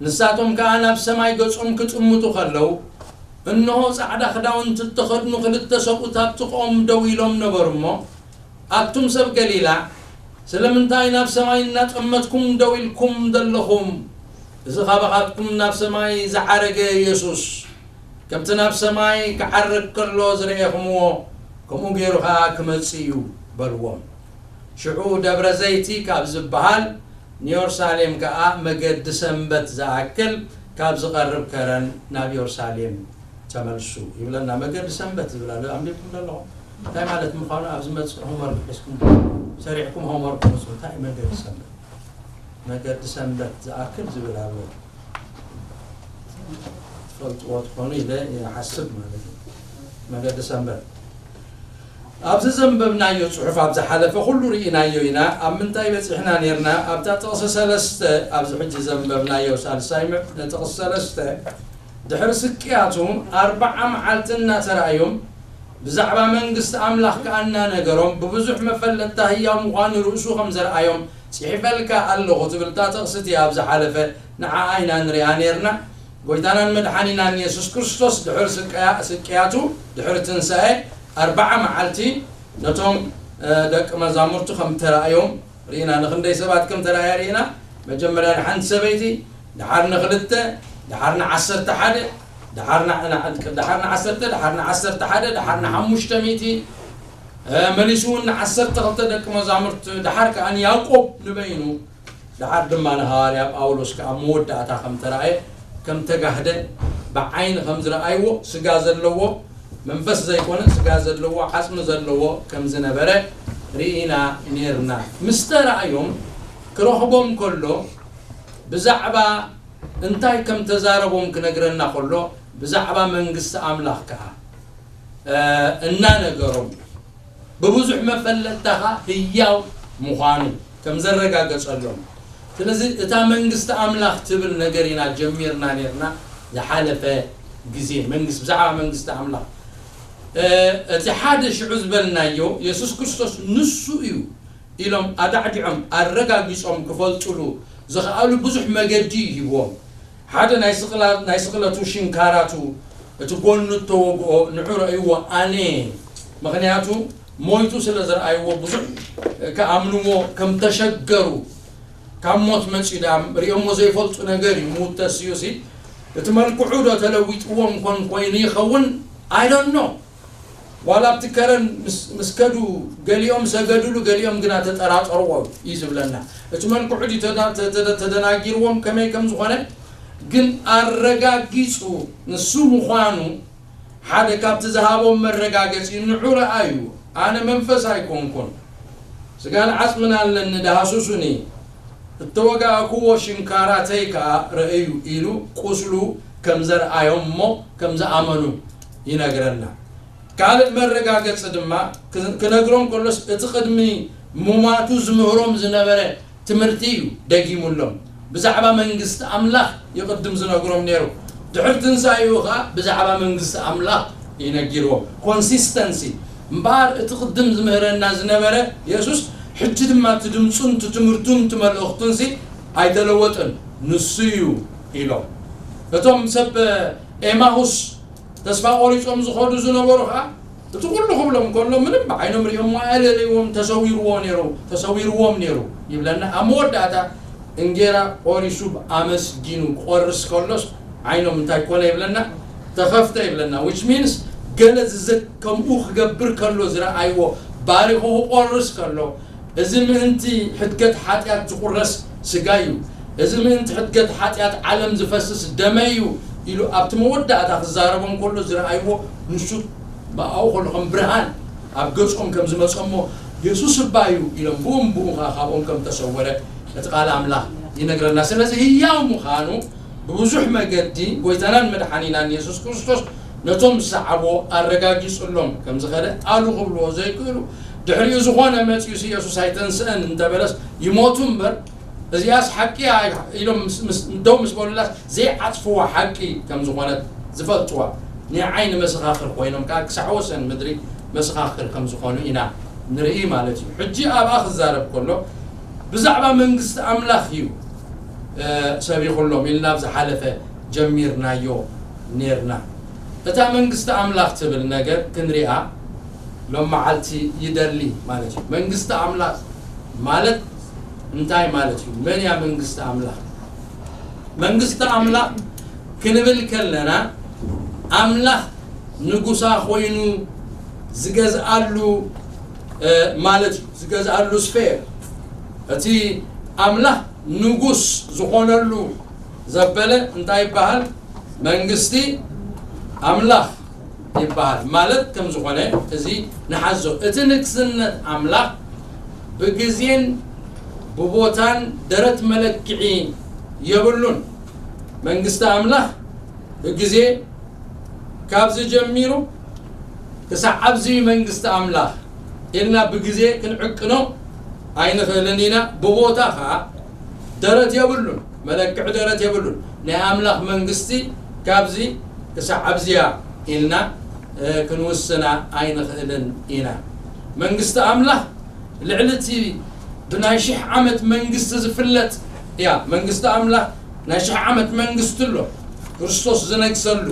ንሳቶም ከኣ ናብ ሰማይ ገጾም ክጥምቱ ከለዉ፣ እንሆ፣ ጻዕዳ ክዳውንቲ እተኸድኑ ክልተ ሰብኡት ኣብ ጥቕኦም ደው ኢሎም ነበሩ እሞ፣ "ኣቱም ሰብ ገሊላ፣ ስለምንታይ ናብ ሰማይ እናጠመትኩም ደው ኢልኩም ዘለኹም? እዚ ካባኻትኩም ናብ ሰማይ ዝዓረገ የሱስ፣ ከምቲ ናብ ሰማይ ክዓርግ ከሎ ዝረኤኹምዎ፣ ከምኡ ገይሩ ኸኣ ክመጽእ እዩ" በልዎም። ሽዑ ደብረ ዘይቲ ካብ ዝበሃል ንዮርሳሌም ከኣ መገዲ ሰንበት ዝኣክል ካብ ዝቐርብ ከረን ናብ ዮርሳሌም ተመልሱ ይብለና። መገዲ ሰንበት ዝብል ኣሎ፣ ኣንቢብኩም ዘለኹም። እንታይ ማለት ምዃኑ ኣብ ዝመጽእ ሆምወርክ ሒዝኩም፣ ሰሪዕኩም ሆምወርክ ወስዱ። እንታይ እዩ መገዲ ሰንበት? መገዲ ሰንበት ዝኣክል ዝብል ኣሎ። ትፈልጥዎ ትኾኑ ኢለ ይሓስብ ማለት እዩ። መገዲ ሰንበት። ኣብዚ ዘንበብናዮ ጽሑፍ ኣብ ዝሓለፈ ኩሉ ርኢናዮ ኢና። ኣብ ምንታይ በጺሕና ኔርና? ኣብታ ጥቕሲ ሰለስተ፣ ኣብዚ ሕጂ ዘንበብናዮ ሳልሳይ ምዕ-፣ ጥቕሲ ሰለስተ፣ ድሕሪ ስቅያቱ ኣርብዓ መዓልቲ እናተራእዮም፣ ብዛዕባ መንግስቲ ኣምላኽ ከኣ እናነገሮም፣ ብብዙሕ መፈለጥታ ህያው ምዃኑ ርእሱ ከም ዘርኣዮም ጽሒፈልካ ኣለኹ ትብል እታ ጥቕሲ እቲኣ ኣብ ዝሓለፈ ንዓኣ ኢና ንሪኣ ኔርና። ጎይታናን መድሓኒናን የሱስ ክርስቶስ ድሕሪ ስቅያ-፣ ስቅያቱ፣ ድሕሪ ትንሳኤ ኣርብዓ መዓልቲ ነቶም፣ እ፣ ደቂ መዛሙርቱ ከም ተራእዮም ርኢና። ንኽንደይ ሰባት ከም ተራእያ ርኢና? መጀመርያ ንሓንቲ ሰበይቲ፣ ደሓር ንኽልተ፣ ደሓር ንዓሰርተ ሓደ፣ ደሓር ን-፣ ን-፣ ደሓር ንዓሰርተ፣ ደሓር ንዓሰርተ ሓደ፣ ደሓር ንሓሙሽተ ሚእቲ፣ እ፣ መሊሱ እውን ንዓሰርተ ክልተ ደቂ መዛሙርቱ፣ ደሓር ከኣ ንያዕቆብ ንበይኑ፣ ደሓር ድማ ንሃዋርያ ጳውሎስ ከኣ መወዳእታ ከም ተራእየ፣ ከም ተጋህደ፣ ብዓይኒ ከም ዝረኣይዎ፣ ስጋ ዘለዎ፣ መንፈስ ዘይኮነ ስጋ ዘለዎ፣ ዓጽሚ ዘለዎ ከም ዝነበረ ርኢና ኔርና። ምስ ተራእዮም ክረኽቦም ከሎ፣ ብዛዕባ እንታይ ከም ተዛረቦም ክነግረና ከሎ፣ ብዛዕባ መንግስቲ ኣምላኽ ከኣ፣ እ፣ እናነገሮም፣ ብብዙሕ መፈለጥታ ኸኣ ህያው ምዃኑ ከም ዘረጋገጸሎም። ስለዚ እታ መንግስቲ ኣምላኽ ትብል ነገር ኢና ጀሚርና ኔርና ዝሓለፈ ግዜ። መንግስቲ፣ ብዛዕባ መንግስቲ ኣምላኽ እቲ ሓደ ሽዑ ዝበልናዮ የሱስ ክርስቶስ ንሱ እዩ ኢሎም ኣዳዕዲዖም ኣረጋጊጾም ክፈልጥሉ ዝኸኣሉ ብዙሕ መገዲ እዩ ሂብዎም። ሓደ ናይ ስቕላ-፣ ናይ ስቕለቱ ሽንካራቱ፣ እቲ ጎኑ እተወግኦ ንዑ ረእይዎ ኣነ፣ ምኽንያቱ ሞይቱ ስለ ዝረኣይዎ ብዙሕ ክኣምንዎ ከም ተሸገሩ፣ ካብ ሞት መጺኡ ደኣ ሪኦሞ ዘይፈልጡ ነገር እዩ ምውት ተስዩ ሲ፣ እቲ መልክዑ ዶ ተለዊጥዎም ኮን ኮይኑ ይኸውን? I don't know። ዋላ ኣብቲ ከረን ምስ፣ ምስ ከዱ ገሊኦም ሰገድሉ፣ ገሊኦም ግና ተጠራጠርዎ እዩ ዝብለና። እቲ መልክዑ ድዩ ተዳ-፣ ተ-፣ ተ-፣ ተደናጊርዎም ከመይ ከም ዝኾነ ግን ኣረጋጊጹ ንሱ ምዃኑ ሓደ ካብቲ ዝሃቦም መረጋገጺ ንዑ ረኣዩ፣ ኣነ መንፈስ ኣይኮንኩን፣ ስጋን ዓጽምን ኣለኒ፣ ደሃስሱኒ፣ እተወጋእክዎ ሽንካራተይ ከኣ ረእዩ ኢሉ ቁስሉ ከም ዘርኣዮም እሞ ከም ዝኣመኑ ይነግረና። ካልእ መረጋገጺ ድማ ክ-፣ ክነግሮም ከሎስ እቲ ቅድሚ ሙማቱ ዝምህሮም ዝነበረ ትምህርቲ እዩ ደጊሙሎም። ብዛዕባ መንግስቲ ኣምላኽ ይቕድም ዝነግሮም ነይሩ። ድሕሪ ትንሳኤኡ ኸኣ ብዛዕባ መንግስቲ ኣምላኽ ይነጊርዎም። ኮንሲስተንሲ። እምበኣር እቲ ቅድም ዝምህረና ዝነበረ የሱስ ሕጂ ድማ እቲ ድምፁን እቲ ትምህርቱን እቲ መልእኽቱንሲ ኣይተለወጥን። ንሱ እዩ ኢሎም። እቶም ሰብ ኤማሁስ ተስፋ ቆሪጾም ዝኸዱ ዝነበሩ ኸኣ፣ እቲ ኩሉ ክብሎም ከሎ ምንም ብዓይኖም ሪኦሞ ኣየለለይዎም፣ ተሰዊርዎ ነይሩ፣ ተሰዊርዎም ነይሩ ይብለና። ኣብ መወዳእታ እንጌራ ቆሪሱ ኣመስጊኑ ክቆርስ ከሎስ ዓይኖም እንታይ ኮነ ይብለና? ተኸፍተ ይብለና። Which means ገለ ዝዘ-፣ ከምኡ ክገብር ከሎ ዝረኣይዎ ባሪኹ ክቆርስ ከሎ፣ እዚ ምእንቲ ሕድገት ሓጢኣት ዝቑረስ ስጋ እዩ፣ እዚ ምእንቲ ሕድገት ሓጢኣት ዓለም ዝፈስስ ደመይ እዩ ኢሉ ኣብቲ መወዳእታ ክዛረቦም ከሎ ዝረኣይዎ ንሱ ብኣኡ ከሎ ከም ብርሃን ኣብ ገጾም ከም ዝመጸ እሞ የሱስ እባ እዩ ኢሎም ብኡ ብኡ ኸዓ ካብኦም ከም ተሰወረ እቲ ቃል ኣምላኽ ይነግረና። ስለዚ ህያው ምዃኑ ብብዙሕ መገዲ ጎይታናን መድሓኒናን የሱስ ክርስቶስ ነቶም ዝሰዓብዎ ኣረጋጊጹሎም ከም ዝኸደ ኣሉ ክብልዎ ዘይክእሉ፣ ድሕሪኡ ዝኾነ መጺኡሲ የሱስ ኣይተንስአን እንተበለስ ይሞቱ እምበር፣ እዚኣስ ሓቂ እያ ኢሎም ምስ፣ ምስ፣ ደው ምስ በሉላስ ዘይዓጽፍዋ ሓቂ ከም ዝኾነት ዝፈልጥዋ ናይ ዓይኒ መሰኻኽር ኮይኖም ከኣ ክሳዕ ወሰን ምድሪ መሰኻኽር ከም ዝኾኑ ኢና ንርኢ ማለት እዩ። ሕጂ ኣብኣ ክዛረብ ከሎ ብዛዕባ መንግስቲ ኣምላኽ እዩ፣ እ፣ ሰቢኹሎም ኢልና ኣብ ዝሓለፈ ጀሚርናዮ ኔርና። እታ መንግስቲ ኣምላኽ ትብል ነገር ክንሪኣ ሎም መዓልቲ ይደሊ ማለት እዩ። መንግስቲ ኣምላኽ ማለት እንታይ ማለት እዩ? መን እያ መንግስቲ ኣምላኽ? መንግስቲ ኣምላኽ ክንብል ከለና ኣምላኽ ንጉሳ ኮይኑ ዝገዝኣሉ፣ እ፣ ማለት እዩ። ዝገዝኣሉ ስፌር፣ እቲ ኣምላኽ ንጉስ ዝኾነሉ ዘበለ እንታይ ይበሃል? መንግስቲ ኣምላኽ ይበሃል። ማለት ከም ዝኾነ እዚ ንሓዞ። እቲ ንግስነት ኣምላኽ ብግዜን ብቦታን ደረት መለክዒ የብሉን። መንግስቲ ኣምላኽ ብግዜ ካብዚ ጀሚሩ ክሳዕ ኣብዚ መንግስቲ ኣምላኽ ኢልና ብግዜ ክንዕቅኖ ኣይንኽእልን ኢና። ብቦታ ኸዓ ደረት የብሉን፣ መለክዒ ደረት የብሉን። ናይ ኣምላኽ መንግስቲ ካብዚ ክሳዕ ኣብዚያ ኢልና፣ እ፣ ክንውስና ኣይንኽእልን ኢና። መንግስቲ ኣምላኽ ልዕሊ እቲ ብናይ ሽሕ ዓመት መንግስቲ ዝፍለጥ እያ። መንግስቲ ኣምላኽ ናይ ሽሕ ዓመት መንግስቲ ኣሎ፣ ክርስቶስ ዝነግሰሉ።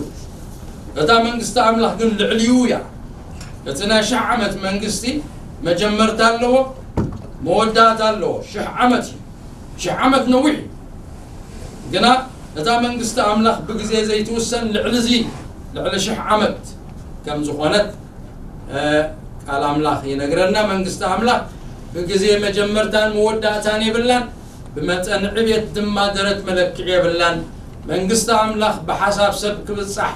እታ መንግስቲ ኣምላኽ ግን ልዕሊኡ እያ። እቲ ናይ ሽሕ ዓመት መንግስቲ መጀመርታ ኣለዎ፣ መወዳእታ ኣለዎ። ሽሕ ዓመት እዩ። ሽሕ ዓመት ነዊሕ እዩ። ግና እታ መንግስቲ ኣምላኽ ብግዜ ዘይትውሰን ልዕሊ እዚ፣ ልዕሊ ሽሕ ዓመት ከም ዝኾነት፣ እ፣ ቃል ኣምላኽ ይነግረና። መንግስቲ ኣምላኽ ብግዜ መጀመርታን መወዳእታን የብላን፣ ብመጠን ዕቤት ድማ ደረት መለክዒ የብላን። መንግስቲ ኣምላኽ ብሓሳብ ሰብ ክብጻሕ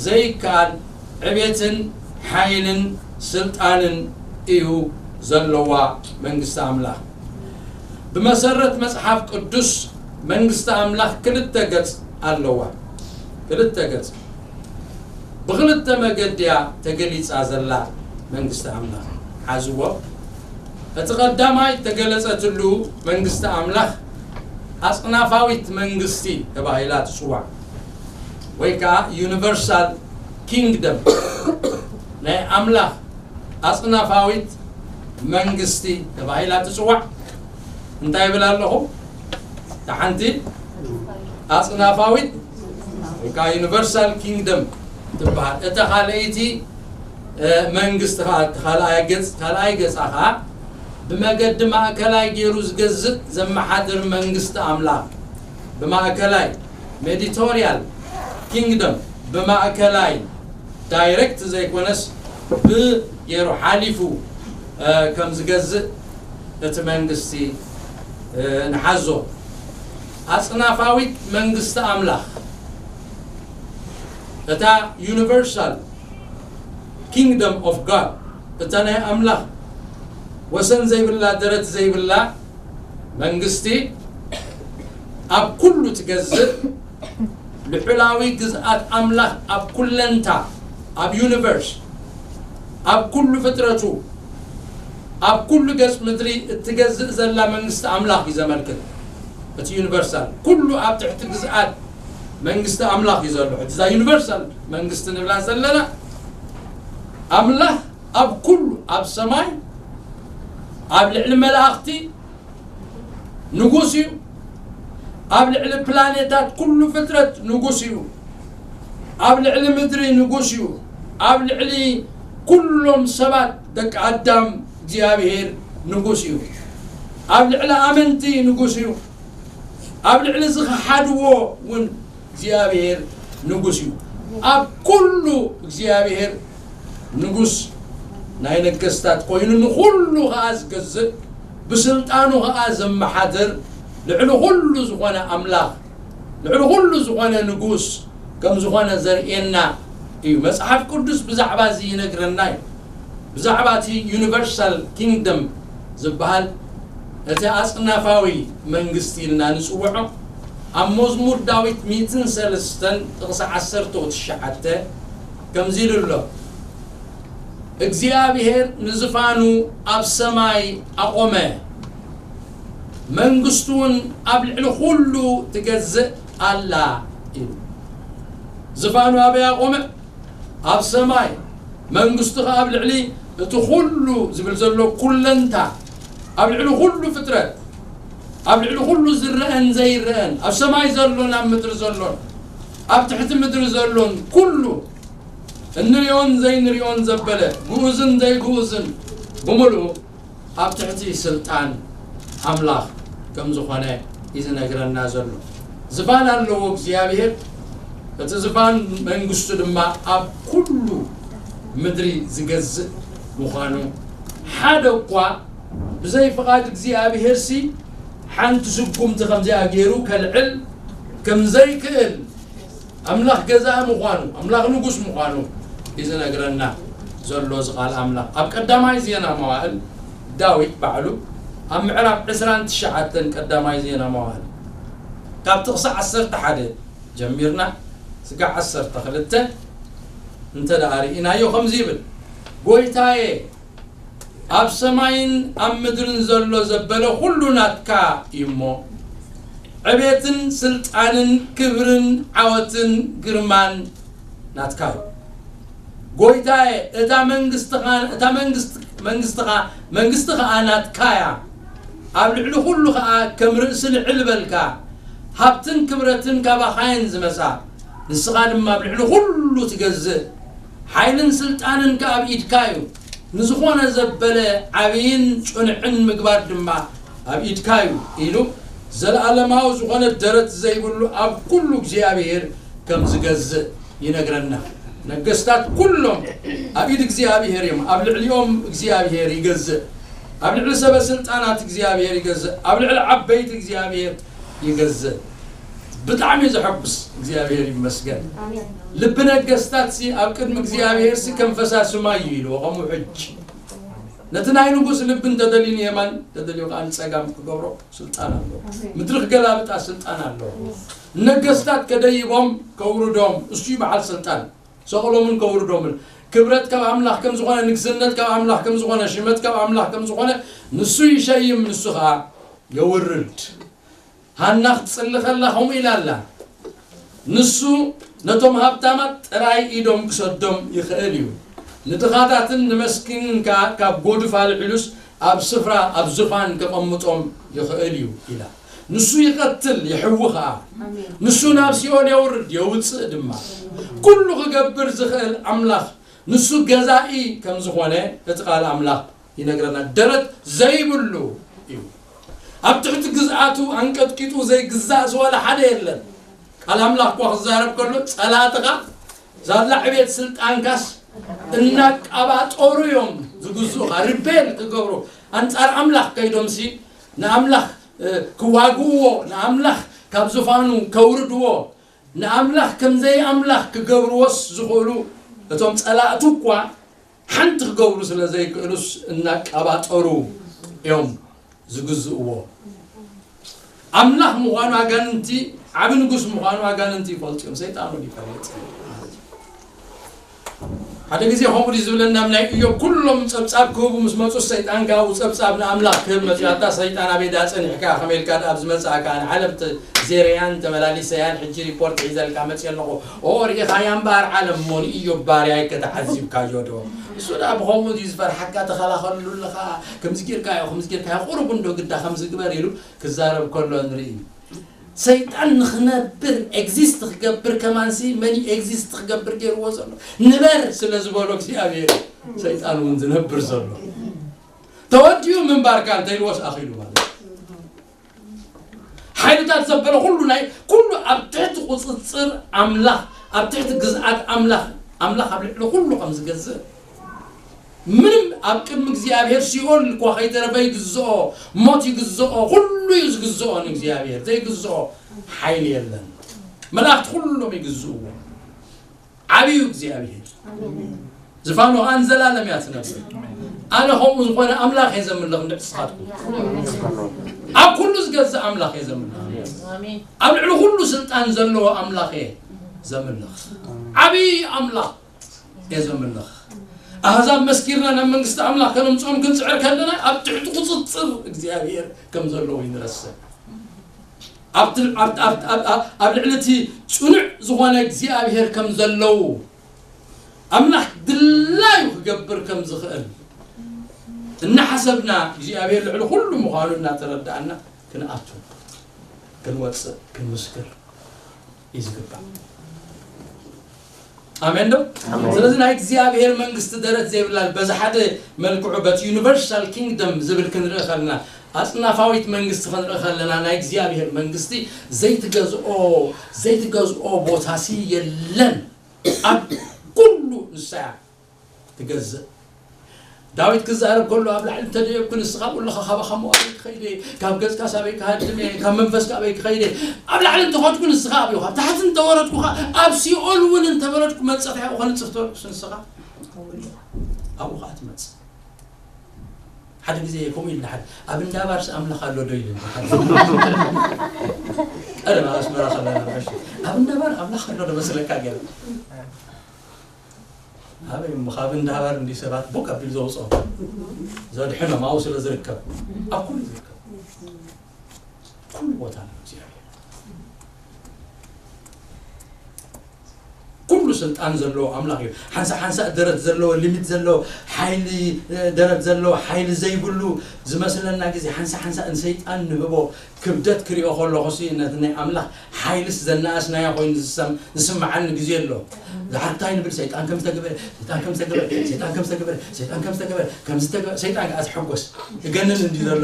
ዘይከኣል ዕቤትን ሓይልን ስልጣንን እዩ ዘለዋ መንግስቲ ኣምላኽ። ብመሰረት መጽሓፍ ቅዱስ መንግስቲ ኣምላኽ ክልተ ገጽ ኣለዋ። ክልተ ገጽ። ብኽልተ መገዲ እያ ተገሊጻ ዘላ መንግስቲ ኣምላኽ። ሓዝዎ። እቲ ቀዳማይ እተገለጸትሉ መንግስቲ ኣምላኽ ኣጽናፋዊት መንግስቲ ተባሂላ ትጽዋዕ፣ ወይ ከኣ ዩኒቨርሳል ኪንግደም። ናይ ኣምላኽ ኣጽናፋዊት መንግስቲ ተባሂላ ትጽዋዕ። እንታይ ይብል ኣለኹ? እታ ሓንቲ ኣጽናፋዊት ወይ ከዓ ዩኒቨርሳል ኪንግደም ትበሃል። እታ ካልኣይቲ መንግስቲ ከዓ፣ ካልኣይ ገጽ፣ ካልኣይ ገጻ ከዓ ብመገዲ ማእከላይ ገይሩ ዝገዝእ ዘመሓድር መንግስቲ ኣምላኽ፣ ብማእከላይ ሜዲቶሪያል ኪንግደም፣ ብማእከላይ ዳይሬክት ዘይኮነስ ብገይሩ ሓሊፉ ከም ዝገዝእ እቲ መንግስቲ ንሓዞ። ኣጽናፋዊት መንግስቲ ኣምላኽ፣ እታ ዩኒቨርሳል ኪንግደም ኦፍ ጋድ፣ እታ ናይ ኣምላኽ ወሰን ዘይብላ፣ ደረት ዘይብላ መንግስቲ፣ ኣብ ኩሉ ትገዝእ፣ ልዑላዊ ግዝኣት ኣምላኽ ኣብ ኩለንታ፣ ኣብ ዩኒቨርስ፣ ኣብ ኩሉ ፍጥረቱ፣ ኣብ ኩሉ ገጽ ምድሪ እትገዝእ ዘላ መንግስቲ ኣምላኽ እዩ ዘመልክት። እቲ ዩኒቨርሳል ኩሉ ኣብ ትሕቲ ግዝኣት መንግስቲ ኣምላኽ እዩ ዘሎ። ሕጂ እዛ ዩኒቨርሳል መንግስቲ ንብላ ዘለና፣ ኣምላኽ ኣብ ኩሉ፣ ኣብ ሰማይ፣ ኣብ ልዕሊ መላእኽቲ ንጉስ እዩ። ኣብ ልዕሊ ፕላኔታት ኩሉ ፍጥረት ንጉስ እዩ። ኣብ ልዕሊ ምድሪ ንጉስ እዩ። ኣብ ልዕሊ ኩሎም ሰባት ደቂ ኣዳም እግዚኣብሔር ንጉስ እዩ። ኣብ ልዕሊ ኣመንቲ ንጉስ እዩ። ኣብ ልዕሊ ዝኸሓድዎ እውን እግዚኣብሔር ንጉስ እዩ። ኣብ ኩሉ እግዚኣብሔር ንጉስ ናይ ነገስታት ኮይኑ ንኹሉ ኸዓ ዝገዝእ፣ ብስልጣኑ ኸዓ ዘመሓድር፣ ልዕሊ ኩሉ ዝኾነ ኣምላኽ፣ ልዕሊ ኩሉ ዝኾነ ንጉስ ከም ዝኾነ ዘርእየና እዩ። መጽሓፍ ቅዱስ ብዛዕባ እዚ ይነግረና እዩ። ብዛዕባ እቲ ዩኒቨርሳል ኪንግደም ዝበሃል፣ እቲ ኣጽናፋዊ መንግስቲ ኢልና ንጽውዖ፣ ኣብ መዝሙር ዳዊት ሚእትን ሰለስተን ጥቕሲ ዓሰርተ ወትሽዓተ ከምዚ ኢሉ ኣሎ፣ እግዚኣብሔር ንዝፋኑ ኣብ ሰማይ ኣቖመ፣ መንግስቱ እውን ኣብ ልዕሊ ኩሉ ትገዝእ ኣላ ኢሉ። ዝፋኑ ኣበይ ኣቖመ? ኣብ ሰማይ። መንግስቱ ኸዓ ኣብ ልዕሊ እቲ ኩሉ ዝብል ዘሎ ኩለንታ፣ ኣብ ልዕሊ ኩሉ ፍጥረት፣ ኣብ ልዕሊ ኩሉ ዝረአን ዘይረአን፣ ኣብ ሰማይ ዘሎን ኣብ ምድሪ ዘሎን ኣብ ትሕቲ ምድሪ ዘሎን ኩሉ፣ እንሪኦን ዘይንሪኦን ዘበለ፣ ግኡዝን ዘይግኡዝን ብምልኡ ኣብ ትሕቲ ስልጣን ኣምላኽ ከም ዝኾነ እዩ ዝነግረና ዘሎ። ዝፋን ኣለዎ እግዚኣብሔር። እቲ ዝፋን መንግስቱ ድማ ኣብ ኩሉ ምድሪ ዝገዝእ ምዃኑ፣ ሓደ እኳ ብዘይ ፍቓድ እግዚኣብሔር ሲ ሓንቲ ስጉምቲ ከምዚኣ ገይሩ ከልዕል ከም ዘይክእል፣ ኣምላኽ ገዛኢ ምዃኑ፣ ኣምላኽ ንጉስ ምዃኑ እዩ ዝነግረና ዘሎ እዚ ቃል ኣምላኽ። ኣብ ቀዳማይ ዜና መዋእል፣ ዳዊት ባዕሉ ኣብ ምዕራፍ ዕስራን ትሽዓተን ቀዳማይ ዜና መዋእል፣ ካብ ጥቕሲ ዓሰርተ ሓደ ጀሚርና ስጋዕ ዓሰርተ ክልተ እንተ ደኣ ርኢናዮ፣ ከምዚ ይብል፣ ጎይታዬ፣ ኣብ ሰማይን ኣብ ምድርን ዘሎ ዘበለ ኩሉ ናትካ እዩ እሞ፣ ዕቤትን ስልጣንን ክብርን ዓወትን ግርማን ናትካ እዩ። ጎይታዬ፣ እታ መንግስትኻ፣ እታ መንግስት-፣ መንግስትኻ፣ መንግስቲ ኸኣ ናትካ እያ። ኣብ ልዕሊ ኩሉ ኸኣ ከም ርእሲ ልዕል በልካ። ሃብትን ክብረትን ካባኻ እየን ዝመጻ፣ ንስኻ ድማ ኣብ ልዕሊ ኩሉ ትገዝእ። ሓይልን ስልጣንን ከኣ ኣብ ኢድካ እዩ። ንዝኾነ ዘበለ ዓብይን ጽኑዕን ምግባር ድማ ኣብ ኢድካ እዩ ኢሉ፣ ዘለኣለማዊ ዝኾነ ደረት ዘይብሉ ኣብ ኩሉ እግዚኣብሔር ከም ዝገዝእ ይነግረና። ነገስታት ኩሎም ኣብ ኢድ እግዚኣብሔር እዮም። ኣብ ልዕሊኦም እግዚኣብሔር ይገዝእ። ኣብ ልዕሊ ሰበ ስልጣናት እግዚኣብሔር ይገዝእ። ኣብ ልዕሊ ዓበይቲ እግዚኣብሔር ይገዝእ። ብጣዕሚ ዘሐጉስ፣ እግዚኣብሔር ይመስገን። ኣሜን። ልቢ ነገስታት ሲ ኣብ ቅድሚ እግዚኣብሔር ሲ ከም ፈሳሲ ማይ እዩ ኢልዎ። ከምኡ ሕጂ ነቲ ናይ ንጉስ ልቢ እንተደልዩ ንየማን፣ እንተደልዩ ከዓ ንጸጋም ክገብሮ ስልጣን ኣለዎ። ኣሜን። ምድሪ ክገላብጣ ስልጣን ኣለዎ። ነገስታት ከደይቦም ከውርዶም እሱ እዩ በዓል ስልጣን። ሰቕሎምን ከውርዶምን። ክብረት ካብ ኣምላኽ ከም ዝኾነ፣ ንግስነት ካብ ኣምላኽ ከም ዝኾነ፣ ሽመት ካብ ኣምላኽ ከም ዝኾነ፣ ንሱ ይሸይም፣ ንሱ ኸዓ የውርድ። ሃና ክትጽሊ ከላ ከምኡ ኢላ ኣላ። ንሱ ነቶም ሃብታማት ጥራይ ኢዶም ክሰዶም ይኽእል እዩ። ንድኻታትን ንመስኪንን ከኣ ካብ ጎድፍ ኣልዒሉስ ኣብ ስፍራ ኣብ ዙፋን ከቐምጦም ይኽእል እዩ ኢላ። ንሱ ይቐትል ይሕዊ ኸኣ። ንሱ ናብ ሲኦል የውርድ የውፅእ ድማ። ኩሉ ክገብር ዝኽእል ኣምላኽ ንሱ ገዛኢ ከም ዝኾነ እቲ ቃል ኣምላኽ ይነግረና። ደረት ዘይብሉ እዩ። ኣብ ትሕቲ ግዝኣቱ ኣንቀጥቂጡ ዘይግዛእ ዝወለ ሓደ የለን። ቃል ኣምላኽ እኳ ክዛረብ ከሎ ጸላእትኻ ዛላ ዕቤት ስልጣንካስ እናቃባጠሩ እዮም ዝግዝኡኻ። ሪቤል ክገብሩ ኣንጻር ኣምላኽ ከይዶምሲ ንኣምላኽ ክዋግእዎ ንኣምላኽ ካብ ዝፋኑ ከውርድዎ ንኣምላኽ ከምዘይ ኣምላኽ ክገብርዎስ ዝኽእሉ እቶም ጸላእቱ እኳ ሓንቲ ክገብሩ ስለ ዘይክእሉስ እናቃባጠሩ እዮም ዝግዝእዎ። ኣምላኽ ምዃኑ ኣጋንንቲ ዓቢ ንጉስ ምዃኑ ኣጋንንቲ ይፈልጡ እዮም። ሰይጣን እውን ይፈልጥ። ሓደ ግዜ ከምኡ ድዩ ዝብለና ኣብ ናይ እዮብ ኩሎም ጸብጻብ ክህቡ ምስ መጹ ሰይጣን ካብኡ ጸብጻብ ንኣምላኽ ክህብ መጺኡ ኣታ ሰይጣን ኣበይ ደኣ ጸኒሕካ ከመይ ኢልካ ደኣ ኣብዚ መጻእካ ንዓለም ተ- ዜረያን ተመላሊሰያን ሕጂ ሪፖርት ሒዘልካ መጺእ ኣለኹ ኦ ርኢኻያ እምበኣር ዓለም እሞ ንእዮብ ባርያይ ከተዓዚብካዮ ዶ እሱ ደኣ ብኸምኡ ድዩ ዝፈርሓካ ተኸላኸልሉ ኣለኻ ከምዚ ጌርካዮ ከምዚ ጌርካዮ ቁሩብ እንዶ ግዳ ከምዚ ግበር ኢሉ ክዛረብ ከሎ ንርኢ ሰይጣን ንኽነብር ኤግዚስት ክገብር ከማንሲ መን እዩ ኤግዚስት ክገብር ገይርዎ ዘሎ ንበር ስለ ዝበሎ እግዚኣብሔር ሰይጣን እውን ዝነብር ዘሎ ተወዲኡ ምንባርካ እንተኢልዎስ ኣኺሉ ማለት እዩ ሓይልታት ዘበለ ኩሉ ናይ ኩሉ ኣብ ትሕቲ ቁፅፅር ኣምላኽ ኣብ ትሕቲ ግዝኣት ኣምላኽ ኣምላኽ ኣብ ልዕሊ ኩሉ ከም ዝገዝእ ምንም ኣብ ቅድሚ እግዚኣብሔር ሲኦል እኳ ከይተረፈ ይግዝኦ ሞት ይግዝኦ ኩሉ እዩ ዝግዝኦ ንእግዚኣብሔር ዘይግዝኦ ሓይሊ የለን መላእክቲ ኩሎም ይግዝእዎ ዓብዩ እግዚኣብሔር ዝፋኑ ኣን ዘላለም እያ ትነብር ኣነ ከምኡ ዝኾነ ኣምላኽ እየ ዘምልኽ ንስኻትኩም ኣብ ኩሉ ዝገዝእ ኣምላኽ እየ ዘምልኽ ኣብ ልዕሊ ኩሉ ስልጣን ዘለዎ ኣምላኽ እየ ዘምልኽ ዓብዪ ኣምላኽ እየ ዘምልኽ ኣህዛብ መስኪርና ናብ መንግስቲ ኣምላኽ ከነምፅኦም ክንፅዕር ከለና ኣብ ትሕቲ ቁፅፅር እግዚኣብሔር ከም ዘለዎ ይንረስዕ ኣብ ልዕሊ እቲ ፅኑዕ ዝኾነ እግዚኣብሔር ከም ዘለዉ ኣምላኽ ድላዩ ክገብር ከም ዝኽእል እናሓሰብና እግዚኣብሔር ልዕሊ ኩሉ ምዃኑ እናተረዳእና ክንኣቱ ክንወፅእ ክንምስክር እዩ ዝግባእ ኣሜን ዶ ስለዚ ናይ እግዚኣብሔር መንግስቲ ደረት ዘይብላ በዚ ሓደ መልክዑ በት ዩኒቨርሳል ኪንግደም ዝብል ክንርኢ ከለና ኣጽናፋዊት መንግስቲ ክንርኢ ከለና ናይ እግዚኣብሔር መንግስቲ ዘይትገዝኦ ዘይትገዝኦ ቦታሲ የለን ኣብ ኩሉ ንሳያ ትገዝእ ዳዊት ክዛረብ ከሎ ኣብ ላዕሊ እንተደየብኩ ንስኻ ብኡለኻ ካባኻ መዋሪ ክኸይደ ካብ ገጽካ ሳበይ ክሃድም እየ ካብ መንፈስካ ኣበይ ክኸይደ ኣብ ላዕሊ እንተኸድኩ ንስኻ ኣብዩ ካብ ታሕቲ እንተወረድኩኻ ኣብ ሲኦል እውን እንተበረድኩ መጸኺያኡ ከንጽፍ ተበርኩስ ንስኻ ኣብኡ ከዓ ትመጽእ ሓደ ግዜ ከምኡ ኢልና ሓደ ኣብ እንዳባርስ ኣምላኽ ኣሎ ዶ ኢልና ቀደም ኣብ ኣስመራ ከለና ኣብ እንዳባር ኣምላኽ ኣሎ ዶ መስለካ ገለ ኣበይ እሞ ካብ እንዳባር እንዲ ሰባት ቦቅ ኣቢሉ ዘውፅኦ ዘድሕኖም ኣብኡ ስለ ዝርከብ ኣብ ኩሉ ዝርከብ ኩሉ ቦታ ነው እግዚኣብሔር ኩሉ ስልጣን ዘለዎ ኣምላኽ እዩ ሓንሳ ሓንሳ ደረት ዘለዎ ሊሚት ዘለዎ ሓይሊ ደረት ዘለዎ ሓይሊ ዘይብሉ ዝመስለና ግዜ ሓንሳ ሓንሳ ንሰይጣን ንህቦ ክብደት ክሪኦ ከለኹ ሲ ነቲ ናይ ኣምላኽ ሓይልስ ዘናኣስናዮ ኮይኑ ዝስም- ዝስምዓኒ ግዜ ኣሎ ዝሓታይ ንብል ሰይጣን ከም ዝተገበረ ሰይጣን ከም ዝተገበረ ሰይጣን ከም ዝተገበረ ሰይጣን ከም ዝተገበረ ከም ዝተገበረ ሰይጣን ከዓ ዝሕጎስ እገንን እንዲ ዘሎ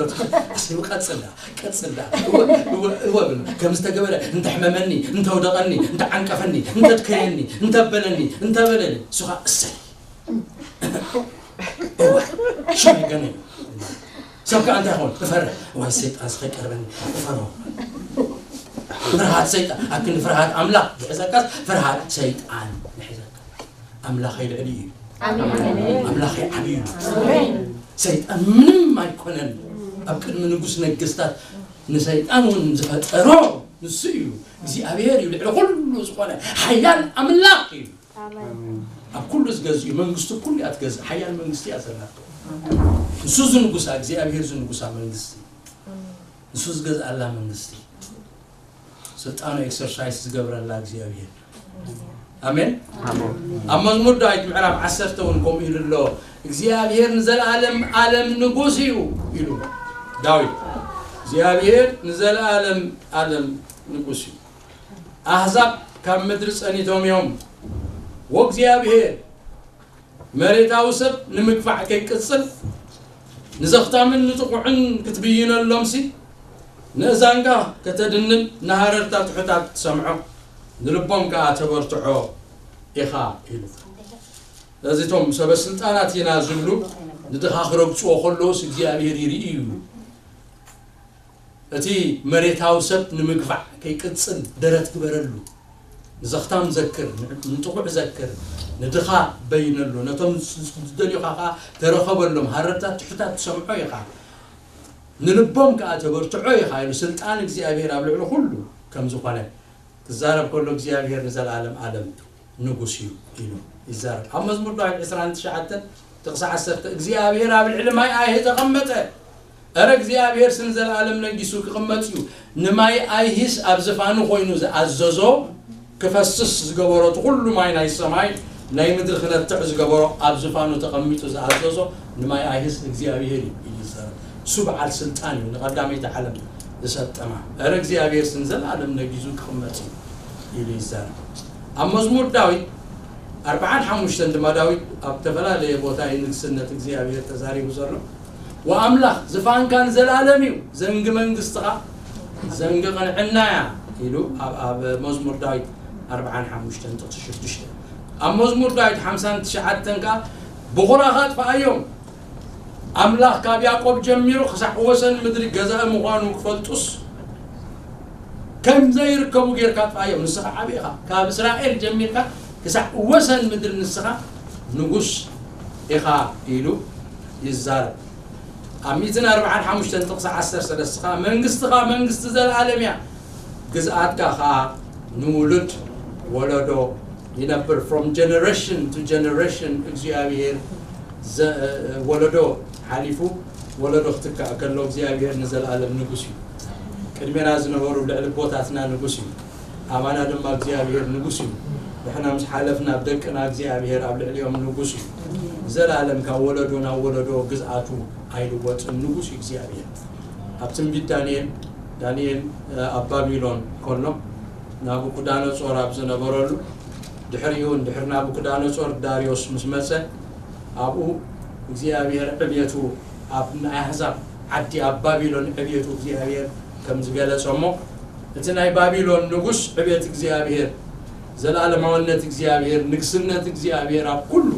ኣስቡ ቀጽል ዳ ቀጽል ዳ እወ እወ እወ ብል ከም ዝተገበረ እንተሕመመኒ እንተውደቐኒ እንተዓንቀፈኒ እንተድከየኒ እንተበለኒ እንተበለኒ እሱ ከዓ እሰይ እወ ሽመይ ገነ እዩ ሰብ ከዓ እንታይ ይኸውን እፈርሕ እዋይ ሰይጣን ስኸይቀርበኒ እፈርሆ ፍርሃት ሰይጣን ኣብ ክንዲ ፍርሃት ኣምላኽ ዝሕዘካስ ፍርሃት ሰይጣን ይሕዘካ ኣምላኸይ ልዕሊ እዩ ኣምላኸይ ዓብዩ እዩ ሰይጣን ምንም ኣይኮነን ኣብ ቅድሚ ንጉስ ነገስታት ንሰይጣን እውን ዝፈጠሮ ንሱ እዩ እግዚኣብሔር እዩ ልዕሊ ኩሉ ዝኾነ ሓያል ኣምላኽ እዩ ኣብ ኩሉ ዝገዝኡ መንግስቱ ኩሉ እያ ትገዝእ ሓያል መንግስቲ እያ ዘላቶ ንሱ ዝንጉሳ እግዚኣብሔር ዝንጉሳ መንግስቲ ንሱ ዝገዝኣላ መንግስቲ ስልጣኑ ኤክሰርሳይስ ዝገብረላ እግዚኣብሔር ኣሜን። ኣብ መዝሙር ዳዊት ምዕራፍ ዓሰርተ እውን ከምኡ ኢሉ ኣሎ። እግዚኣብሔር ንዘለኣለም ኣለም ንጉስ እዩ ኢሉ ዳዊት። እግዚኣብሔር ንዘለኣለም ኣለም ንጉስ እዩ። ኣህዛብ ካብ ምድሪ ጸኒቶም እዮም። ወእግዚኣብሔር መሬታዊ ሰብ ንምግፋዕ ከይቅጽል ንዘኽታምን ንጥቑዕን ክትብይነሎምሲ፣ ንእዛንካ ከተድንን ንሃረርታ ትሑታት ትሰምዖ፣ ንልቦም ከኣ ተበርትዖ ኢኻ ኢሉ። ስለዚ እቶም ሰበ ስልጣናት ኢና ዝብሉ ንድኻ ክረግጽዎ ከለውስ እግዚኣብሔር ይርኢ እዩ። እቲ መሬታዊ ሰብ ንምግፋዕ ከይቅጽል ደረት ግበረሉ። ንዘኽታም ዘክር፣ ንጥቑዕ ዘክር፣ ንድኻ በይነሉ፣ ነቶም ዝደልዩኻ ከኣ ተረኸበሎም፣ ሃረርታ ትሑታት ትሰምዖ ኢኻ፣ ንልቦም ከኣ ተበርትዖ ኢኻ ኢሉ ስልጣን እግዚኣብሔር ኣብ ልዕሊ ኩሉ ከም ዝኾነ ክዛረብ ከሎ እግዚኣብሔር ንዘለኣለም ኣለም ንጉስ እዩ ኢሉ ይዛረብ። ኣብ መዝሙር ዳዊት ዕስራን ትሽዓተን ጥቕሲ ዓሰርተ እግዚኣብሔር ኣብ ልዕሊ ማይ ኣይሂ ተቐመጠ። እረ እግዚኣብሔር ስን ዘላለም ነጊሱ ክቕመጥ እዩ። ንማይ ኣይሂስ ኣብ ዝፋኑ ኮይኑ ዝኣዘዞ ክፈስስ ዝገበሮ እቲ ኩሉ ማይ ናይ ሰማይ ናይ ምድሪ ክነትዕ ዝገበሮ ኣብ ዝፋኑ ተቐሚጡ ዝኣዘዞ ንማይ ኣይሂስ እግዚኣብሔር እዩ ኢሉ ይዛረብ። እሱ በዓል ስልጣን እዩ ንቐዳመይቲ ዓለም ዝሰጠማ። እረ እግዚኣብሔር ስን ዘላለም ነጊሱ ክቕመጥ እዩ ኢሉ ይዛረብ። ኣብ መዝሙር ዳዊት ኣርብዓን ሓሙሽተን ድማ ዳዊት ኣብ ዝተፈላለየ ቦታ እዩ ንግስነት እግዚኣብሔር ተዛሪቡ ዘሎ። ወኣምላኽ ዝፋንካ ንዘላለም እዩ፣ ዘንጊ መንግስትኻ ዘንጊ ቅንዕና እያ ኢሉ ኣብ ኣብ መዝሙር ዳዊት ኣርብዓን ሓሙሽተን ጥቕሲ ሽዱሽተ። ኣብ መዝሙር ዳዊት ሓምሳን ትሽዓተን ከኣ ብኹራኻ ኣጥፍኣዮም፣ ኣምላኽ ካብ ያዕቆብ ጀሚሩ ክሳዕ ወሰን ምድሪ ገዛኢ ምዃኑ ክፈልጡስ ከም ዘይርከቡ ጌርካ ኣጥፍኣዮም። ንስኻ ዓቢ ኢኻ፣ ካብ እስራኤል ጀሚርካ ክሳዕ ወሰን ምድሪ ንስኻ ንጉስ ኢኻ ኢሉ ይዛረብ። ኣብ ሚእትን ኣርብዓን ሓሙሽተን ጥቕሲ ዓሰርተ ሰለስተ ኸኣ መንግስትኻ መንግስቲ ዘለኣለም እያ፣ ግዝኣትካ ኸኣ ንውሉድ ወለዶ ይነብር። From generation to generation እግዚኣብሔር ዘ- ወለዶ ሓሊፉ ወለዶ ክትካእ ከሎ እግዚኣብሔር ንዘለኣለም ንጉስ እዩ። ቅድሜና ዝነበሩ ልዕሊ ኣቦታትና ንጉስ እዩ። ኣባና ድማ እግዚኣብሔር ንጉስ እዩ። ንሕና ምስ ሓለፍና ኣብ ደቅና እግዚኣብሔር ኣብ ልዕሊኦም ንጉስ እዩ። ንዘለኣለም ካብ ወለዶ ናብ ወለዶ ግዝኣቱ ኣይልወጥን። ንጉስ እዩ እግዚኣብሔር። ኣብ ትንቢት ዳንኤል ዳንኤል እ፣ ኣብ ባቢሎን ከሎ ናቡኩዳነጾር ኣብ ዝነበረሉ ድሕሪኡ እውን ድሕሪ ናቡኩዳነጾር ዳርዮስ ምስ መጸ ኣብኡ እግዚኣብሔር ዕብየቱ ኣብ ናይ ኣሕዛብ ዓዲ ኣብ ባቢሎን ዕብየቱ እግዚኣብሔር ከም ዝገለጸ እሞ እቲ ናይ ባቢሎን ንጉስ ዕብየት እግዚኣብሔር ዘለኣለማውነት እግዚኣብሔር ንግስነት እግዚኣብሔር ኣብ ኩሉ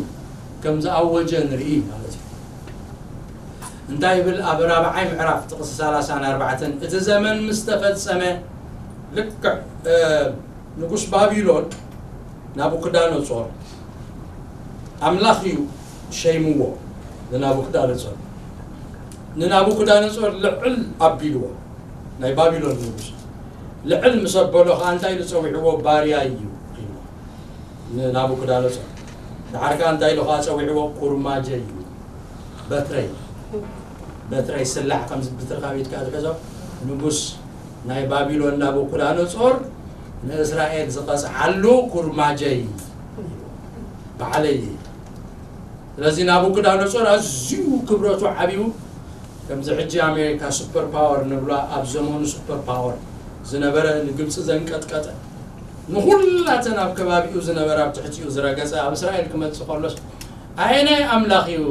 ከም ዝኣወጀ ንርኢ ማለት እዩ። እንታይ ይብል ኣብ ራብዓይ ምዕራፍ ጥቕሲ ሰላሳን ኣርባዕተን እቲ ዘመን ምስ ተፈጸመ ልክዕ እ፣ ንጉስ ባቢሎን ናቡክዳነጾር ኣምላኽ እዩ ሸይምዎ ንናቡክዳነጾር ንናቡክዳነጾር ልዕል ኣቢልዎ ናይ ባቢሎን ንጉስ ልዕል ምስ ኣበሎ ከዓ እንታይ ኢሉ ጸዊዕዎ ባርያ እዩ ኢልዎ ንናቡክዳነጾር ደሓር ከዓ እንታይ ኢሉ ከዓ ጸዊዕዎ ኩርማጀ እዩ በትረይ በትረይ ስላዕ ከምዚ ብትርካ ቤትካ ዝሕዞ ንጉስ ናይ ባቢሎን ናቡኩዳነጾር ንእስራኤል ዝቐፅዓሉ ኩርማጀይ ባዕለይ ስለዚ ናቡኩዳነጾር ኣዝዩ ክብረቱ ዓብዩ ከምዚ ሕጂ ኣሜሪካ ሱፐር ፓወር ንብላ ኣብ ዘመኑ ሱፐር ፓወር ዝነበረ ንግብፂ ዘንቀጥቀጠ ንኩላተን ኣብ ከባቢኡ ዝነበረ ኣብ ትሕቲኡ ዝረገፀ ኣብ እስራኤል ክመፅእ ከሎስ ኣየናይ ኣምላኽ እዩ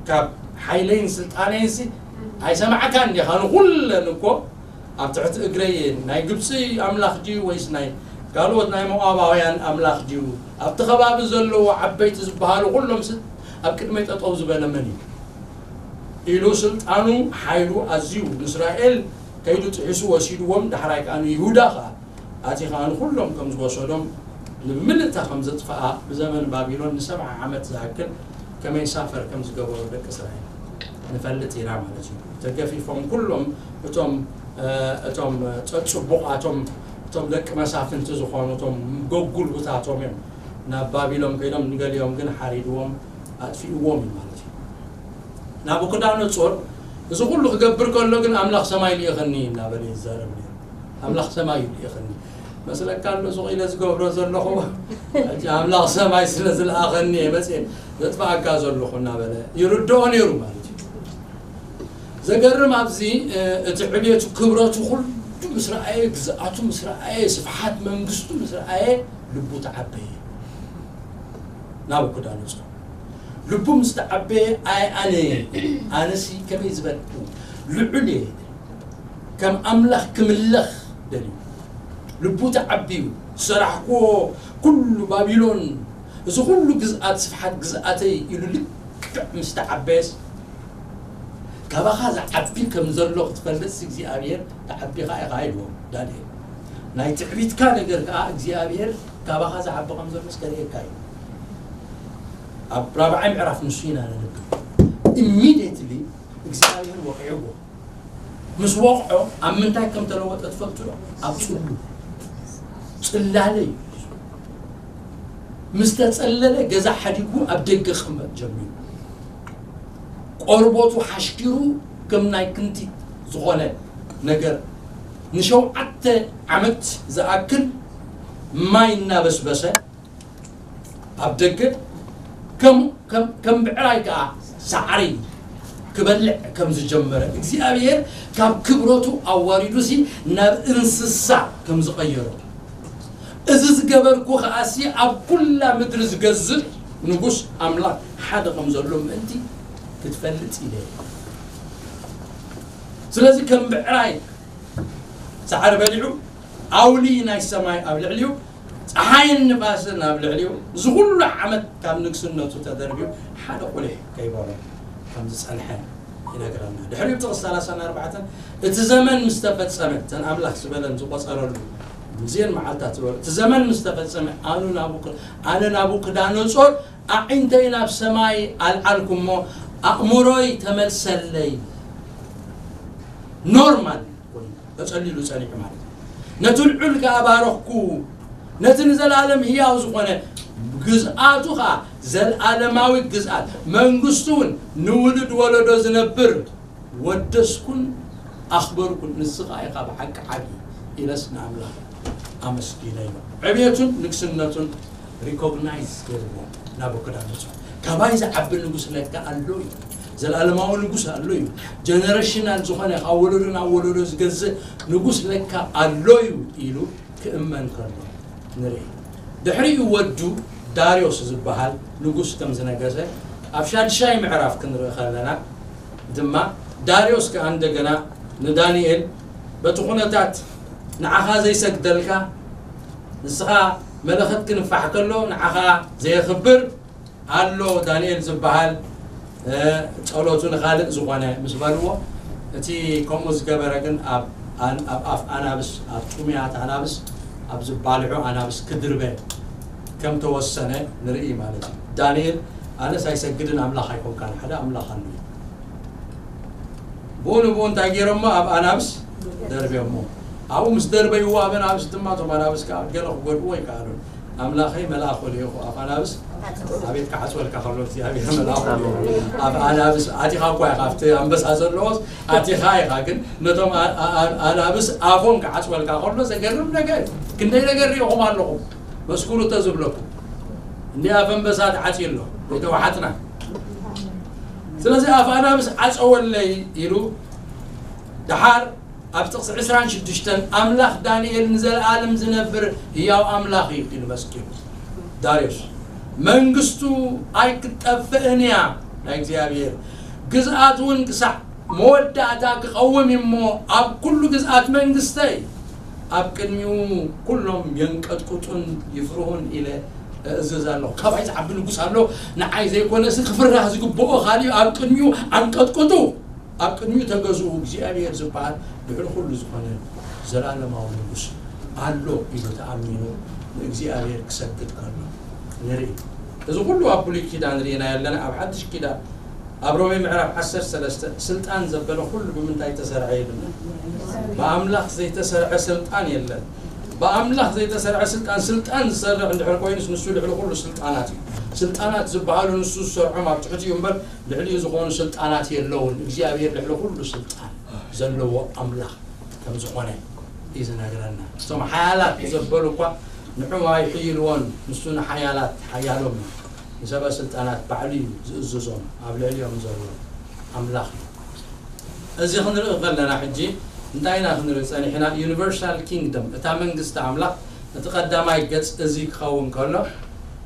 ካብ ሓይለይን ስልጣነይንሲ ኣይሰማዕካን ዲኻ ንኩለን እኮ ኣብ ትሕቲ እግረይ እየን ናይ ግብፂ ኣምላኽ ድዩ ወይስ ናይ ካልኦት ናይ ሞኣባውያን ኣምላኽ ድዩ ኣብቲ ከባቢ ዘለዎ ዓበይቲ ዝበሃሉ ኩሎምስ ኣብ ቅድመይ ጠጠው ዝበለ መን እዩ ኢሉ ስልጣኑ ሓይሉ ኣዝዩ ንእስራኤል ከይዱ ጥሒሱ ወሲድዎም ዳሕራይ ከዓ ንይሁዳ ከዓ ኣቲ ከዓ ንኩሎም ከም ዝወሰዶም ንምልእታ ከም ዘጥፍኣ ብዘመን ባቢሎን ንሰብዓ ዓመት ዝኣክል ከመይ ሳፈር ከም ዝገበሩ ደቂ እስራኤል ንፈልጥ ኢና ማለት እዩ ተገፊፎም ኩሎም እቶም እቶም ጸጽቡቓቶም እቶም ደቂ መሳፍንቲ ዝኾኑ እቶም ጎጉልቡታቶም እዮም ናብ ባቢሎም ከይዶም ንገሊኦም ግን ሓሪድዎም ኣጥፊእዎም እዩ ማለት እዩ ናቡክዳነጾር እዚ ኩሉ ክገብር ከሎ ግን ኣምላኽ ሰማይ ልኢኸኒ እናበለ ይዛረብ ነይሩ ኣምላኽ ሰማይ እዩ ልኢኸኒ መስለካ ኣሎ ሱቕ ኢለ ዝገብሮ ዘለኹ? ሕጂ ኣምላኽ ሰማይ ስለ ዝለኣኸኒ እየ መፅኤ ዘጥፍኣካ ዘለኹ እናበለ ይርድኦ ነይሩ ማለት እዩ። ዘገርም ኣብዚ እቲ ዕቤቱ ክብረቱ ኩሉ ምስ ረኣየ፣ ግዝኣቱ ምስ ረኣየ፣ ስፍሓት መንግስቱ ምስ ረኣየ ልቡ ተዓበየ። ናቡከደነፆር ልቡ ምስ ተዓበየ፣ ኣይ ኣነ ኣነሲ ከመይ ዝበልኩ ልዑል እየ፣ ከም ኣምላኽ ክምለኽ ደልዩ። ልቡ ተዓብዩ፣ ዝሰራሕክዎ ኩሉ ባቢሎን፣ እዚ ኩሉ ግዝኣት፣ ስፍሓት ግዝኣተይ ኢሉ ልክዕ ምስ ተዓበየስ፣ ካባኻ ዝዓቢ ከም ዘሎ ክትፈልጥስ እግዚኣብሔር ተዓቢኻ ኢኻ ኢልዎ ዳንኤል። ናይ ትዕቢትካ ነገር ከኣ እግዚኣብሔር ካባኻ ዝዓቢ ከም ዘሎስ ከርእየካ እዩ። ኣብ ራብዓይ ምዕራፍ ንሱ ኢና ነንብብ። ኢሚድየትሊ እግዚኣብሔር ወቂዕዎ። ምስ ወቕዖ ኣብ ምንታይ ከም ተለወጠ ትፈልጡ ዶ? ኣብ ጽሉ ጽላለ እዩ። ምስ ተጸለለ ገዛ ሓዲጉ ኣብ ደገ ክቕመጥ ጀሚሩ። ቆርበቱ ሓሽኪሩ ከም ናይ ክንቲት ዝኾነ ነገር ንሸውዓተ ዓመት ዝኣክል ማይ እናበስበሰ ኣብ ደገ ከም ከም ከም ብዕራይ ከኣ ሳዕሪ ክበልዕ ከም ዝጀመረ እግዚኣብሔር ካብ ክብረቱ ኣዋሪዱሲ ናብ እንስሳ ከም ዝቐየሮ፣ እዚ ዝገበርኩ ከኣሲ ኣብ ኩላ ምድሪ ዝገዝእ ንጉስ ኣምላኽ ሓደ ከም ዘሎ ምእንቲ ክትፈልጥ ኢለ። ስለዚ ከም ብዕራይ ሳዕሪ በሊዑ፣ ኣውሊ ናይ ሰማይ ኣብ ልዕሊኡ፣ ጸሓይን ንፋስን ኣብ ልዕሊኡ፣ እዚ ኩሉ ዓመት ካብ ንግስነቱ ተደርብዩ ሓደ ቁሊሕ ከይበሎ ከም ዝጸንሐ ይነግረና። ድሕሪኡ ጥቕስ ሰላሳን ኣርባዕተን፣ እቲ ዘመን ምስ ተፈጸመ፣ እተን ኣምላኽ ዝበለን ዝቖጸረሉ ግዜን መዓልታት ዝበሎ፣ እቲ ዘመን ምስ ተፈጸመ፣ ኣኑ ናቡክ-፣ ኣነ ናቡክዳነጾር ኣዒንተይ ናብ ሰማይ ኣልዓልኩ እሞ፣ ኣእምሮይ ተመልሰለይ። ኖርማል ኮይኑ ተጸሊሉ ጸኒሑ ማለት እዩ። ነቲ ልዑል ከኣ ባረኽኩ፣ ነቲ ንዘለኣለም ህያው ዝኾነ፣ ግዝኣቱ ኸኣ ዘለኣለማዊ ግዝኣት፣ መንግስቱ እውን ንውሉድ ወለዶ ዝነብር፣ ወደስኩን ኣኽበርኩን፣ ንስኻ ኢኻ ብሓቂ ዓቢ ኢለስ ንኣምላኽ ኣመስጊነዮ። ዕብየቱን ንግስነቱን ሪኮግናይዝ ገይርዎ ናቡከደነፆር። ካባይ ዝዓቢ ንጉስ ለካ ኣሎ እዩ። ዘለኣለማዊ ንጉስ ኣሎ እዩ። ጀነሬሽናል ዝኾነ ካብ ወለዶ ናብ ወለዶ ዝገዝእ ንጉስ ለካ ኣሎ እዩ ኢሉ ክእመን ከሎ ንርኢ። ድሕሪኡ ወዱ ዳርዮስ ዝበሃል ንጉስ ከም ዝነገሰ ኣብ ሻድሻይ ምዕራፍ ክንርኢ ከለና ድማ፣ ዳርዮስ ከኣ እንደገና ንዳንኤል፣ በቲ ኩነታት ንዓኻ ዘይሰግደልካ፣ ንስኻ መለኸት ክንፋሕ ከሎ ንዓኻ ዘየኽብር ኣሎ ዳንኤል ዝበሃል፣ እ፣ ጸሎቱ ንኻልእ ዝኾነ ምስ በልዎ፣ እቲ ከምኡ ዝገበረ ግን ኣብ ኣን-፣ ኣብ ኣፍ ኣናብስ፣ ኣብ ጥሙያት ኣናብስ፣ ኣብ ዝባልዑ ኣናብስ ክድርበ ከም ተወሰነ ንርኢ ማለት እዩ። ዳንኤል፣ ኣነስ ኣይሰግድን ኣምላኽ ኣይኮንካን፣ ሓደ ኣምላኽ ኣሎ እዩ። ብኡ ንብኡ እንታይ ገይሮሞ? ኣብ ኣናብስ ደርብዮሞ። ኣብኡ ምስ ደርበይዎ፣ ኣብ ኣናብስ ድማ፣ እቶም ኣናብስ ከኣ ገለ ክጎድእዎ ኣይከኣሉን። ኣምላኸይ መልኣኹ ልኢኹ ኣብ ኣናብስ፣ ኣቤት ክዓጽወልካ ከሎ እግዚኣብሔር መልኣኹ ልኢኹ ኣብ ኣናብስ ኣቲኻ እኳ ኢኻ፣ ኣብቲ ኣንበሳ ዘለዎስ ኣቲኻ ኢኻ። ግን ነቶም ኣ-፣ ኣ-፣ ኣ-፣ ኣናብስ ኣፎም ክዓጽወልካ ከሎ ዘገርም ነገር እዩ። ክንደይ ነገር ርኢኹም ኣለኹም፣ መስክሩ እንተዝብለኩም። እንዲ ኣፍ ኣንበሳ ተዓጽዩ ኣሎ፣ ኣይተዋሓጥና። ስለዚ ኣፍ ኣናብስ ዓጸወለይ ኢሉ፣ ደሓር ኣብ ጥቕሲ ዕስራን ሽዱሽተን፣ ኣምላኽ ዳንኤል ንዘለኣለም ዝነብር ህያው ኣምላኽ እዩ ኢሉ መስኪሩ። ዳርዮስ፣ መንግስቱ ኣይክትጠፍእን እያ ናይ እግዚኣብሔር፣ ግዝኣት እውን ክሳዕ መወዳእታ ክቐውም እዩ እሞ፣ ኣብ ኩሉ ግዝኣት መንግስተይ ኣብ ቅድሚኡ ኩሎም የንቀጥቅጡን ይፍርሁን ኢለ እእዝዝ ኣለኹ። ካባይ ዝዓቢ ንጉስ ኣሎ፣ ንዓይ ዘይኮነስ ክፍራህ ዝግብኦ ካልእ ኣብ ቅድሚኡ ኣንቀጥቅጡ። ኣብ ቅድሚኡ ተገዝኡ፣ እግዚኣብሔር ዝበሃል ልዕሊ ኩሉ ዝኾነ ዘላለማዊ ንጉስ ኣሎ ኢሉ ተኣሚኑ ንእግዚኣብሔር ክሰግድ ከሎ ንርኢ። እዚ ኩሉ ኣብ ብሉይ ኪዳን ርኢና ኣለና። ኣብ ሓድሽ ኪዳን ኣብ ሮሜ ምዕራፍ ዓሰርተ ሰለስተ፣ ስልጣን ዘበለ ኩሉ ብምንታይ ተሰርዐ ይብልና? ብኣምላኽ ዘይተሰርዐ ስልጣን የለን። ብኣምላኽ ዘይተሰርዐ ስልጣን፣ ስልጣን ዝሰርዕ እንድሕር ኮይኑስ ንሱ ልዕሊ ኩሉ ስልጣናት እዩ። ስልጣናት ዝበሃሉ ንሱ ዝሰርዖም ኣብ ትሕቲኡ እምበር ልዕሊኡ ዝኾኑ ስልጣናት የለውን። እግዚኣብሔር ልዕሊ ኩሉ ስልጣን ዘለዎ ኣምላኽ ከም ዝኾነ እዩ ዝነግረና። እቶም ሓያላት ዘበሉ እኳ ንዕኡ ኣይሕይልዎን፣ ንሱ ንሓያላት ሓያሎም እዩ። ንሰበ ስልጣናት ባዕሉ እዩ ዝእዝዞም፣ ኣብ ልዕሊኦም ዘሎ ኣምላኽ እዩ። እዚ ክንርኢ ከለና ሕጂ እንታይ ኢና ክንርኢ ጸኒሕና? ዩኒቨርሳል ኪንግደም፣ እታ መንግስቲ ኣምላኽ፣ እቲ ቀዳማይ ገጽ እዚ ክኸውን ከሎ፣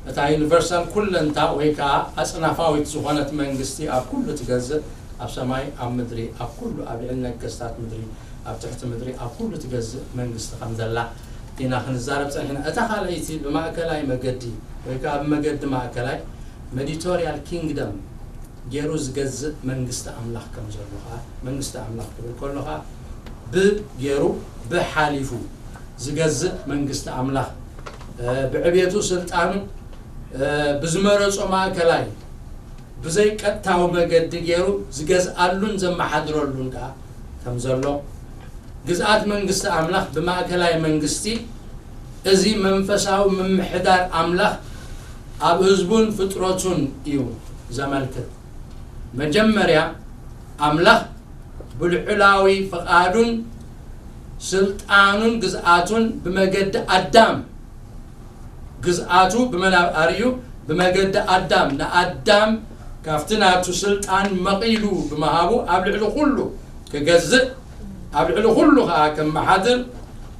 እታ ዩኒቨርሳል ኩለንታ ወይ ከዓ ኣጽናፋዊት ዝኾነት መንግስቲ ኣብ ኩሉ ትገዝእ፣ ኣብ ሰማይ፣ ኣብ ምድሪ፣ ኣብ ኩሉ፣ ኣብ ልዕሊ ነገስታት ምድሪ፣ ኣብ ትሕቲ ምድሪ፣ ኣብ ኩሉ ትገዝእ መንግስቲ ከም ዘላ ኢና ክንዛረብ ጸኒሕና። እታ ካልኣይቲ ብማእከላይ መገዲ ወይ ከዓ ብመገዲ ማእከላይ፣ ሜዲቶሪያል ኪንግደም፣ ገይሩ ዝገዝእ መንግስቲ ኣምላኽ ከም ዘሎ ኸዓ፣ መንግስቲ ኣምላኽ ክብል ከሎ ኸዓ፣ ብገይሩ፣ ብሓሊፉ ዝገዝእ መንግስቲ ኣምላኽ፣ እ፣ ብዕቤቱ፣ ስልጣኑ፣ እ፣ ብዝመረጾ ማእከላይ፣ ብዘይ ቀጥታዊ መገዲ ገይሩ ዝገዝኣሉን ዘመሓድረሉን ከኣ ከም ዘሎ፣ ግዝኣት መንግስቲ ኣምላኽ ብማእከላይ መንግስቲ፣ እዚ መንፈሳዊ ምምሕዳር ኣምላኽ ኣብ ህዝቡን ፍጥረቱን እዩ ዘመልክት። መጀመርያ ኣምላኽ ብልዑላዊ ፍቓዱን ስልጣኑን ግዝኣቱን ብመገዲ ኣዳም፣ ግዝኣቱ ብመን ኣርእዩ? ብመገዲ ኣዳም። ንኣዳም ካብቲ ናቱ ስልጣን መቒሉ ብምሃቡ ኣብ ልዕሊ ኩሉ ክገዝእ፣ ኣብ ልዕሊ ኩሉ ኸኣ ከመሓድር፣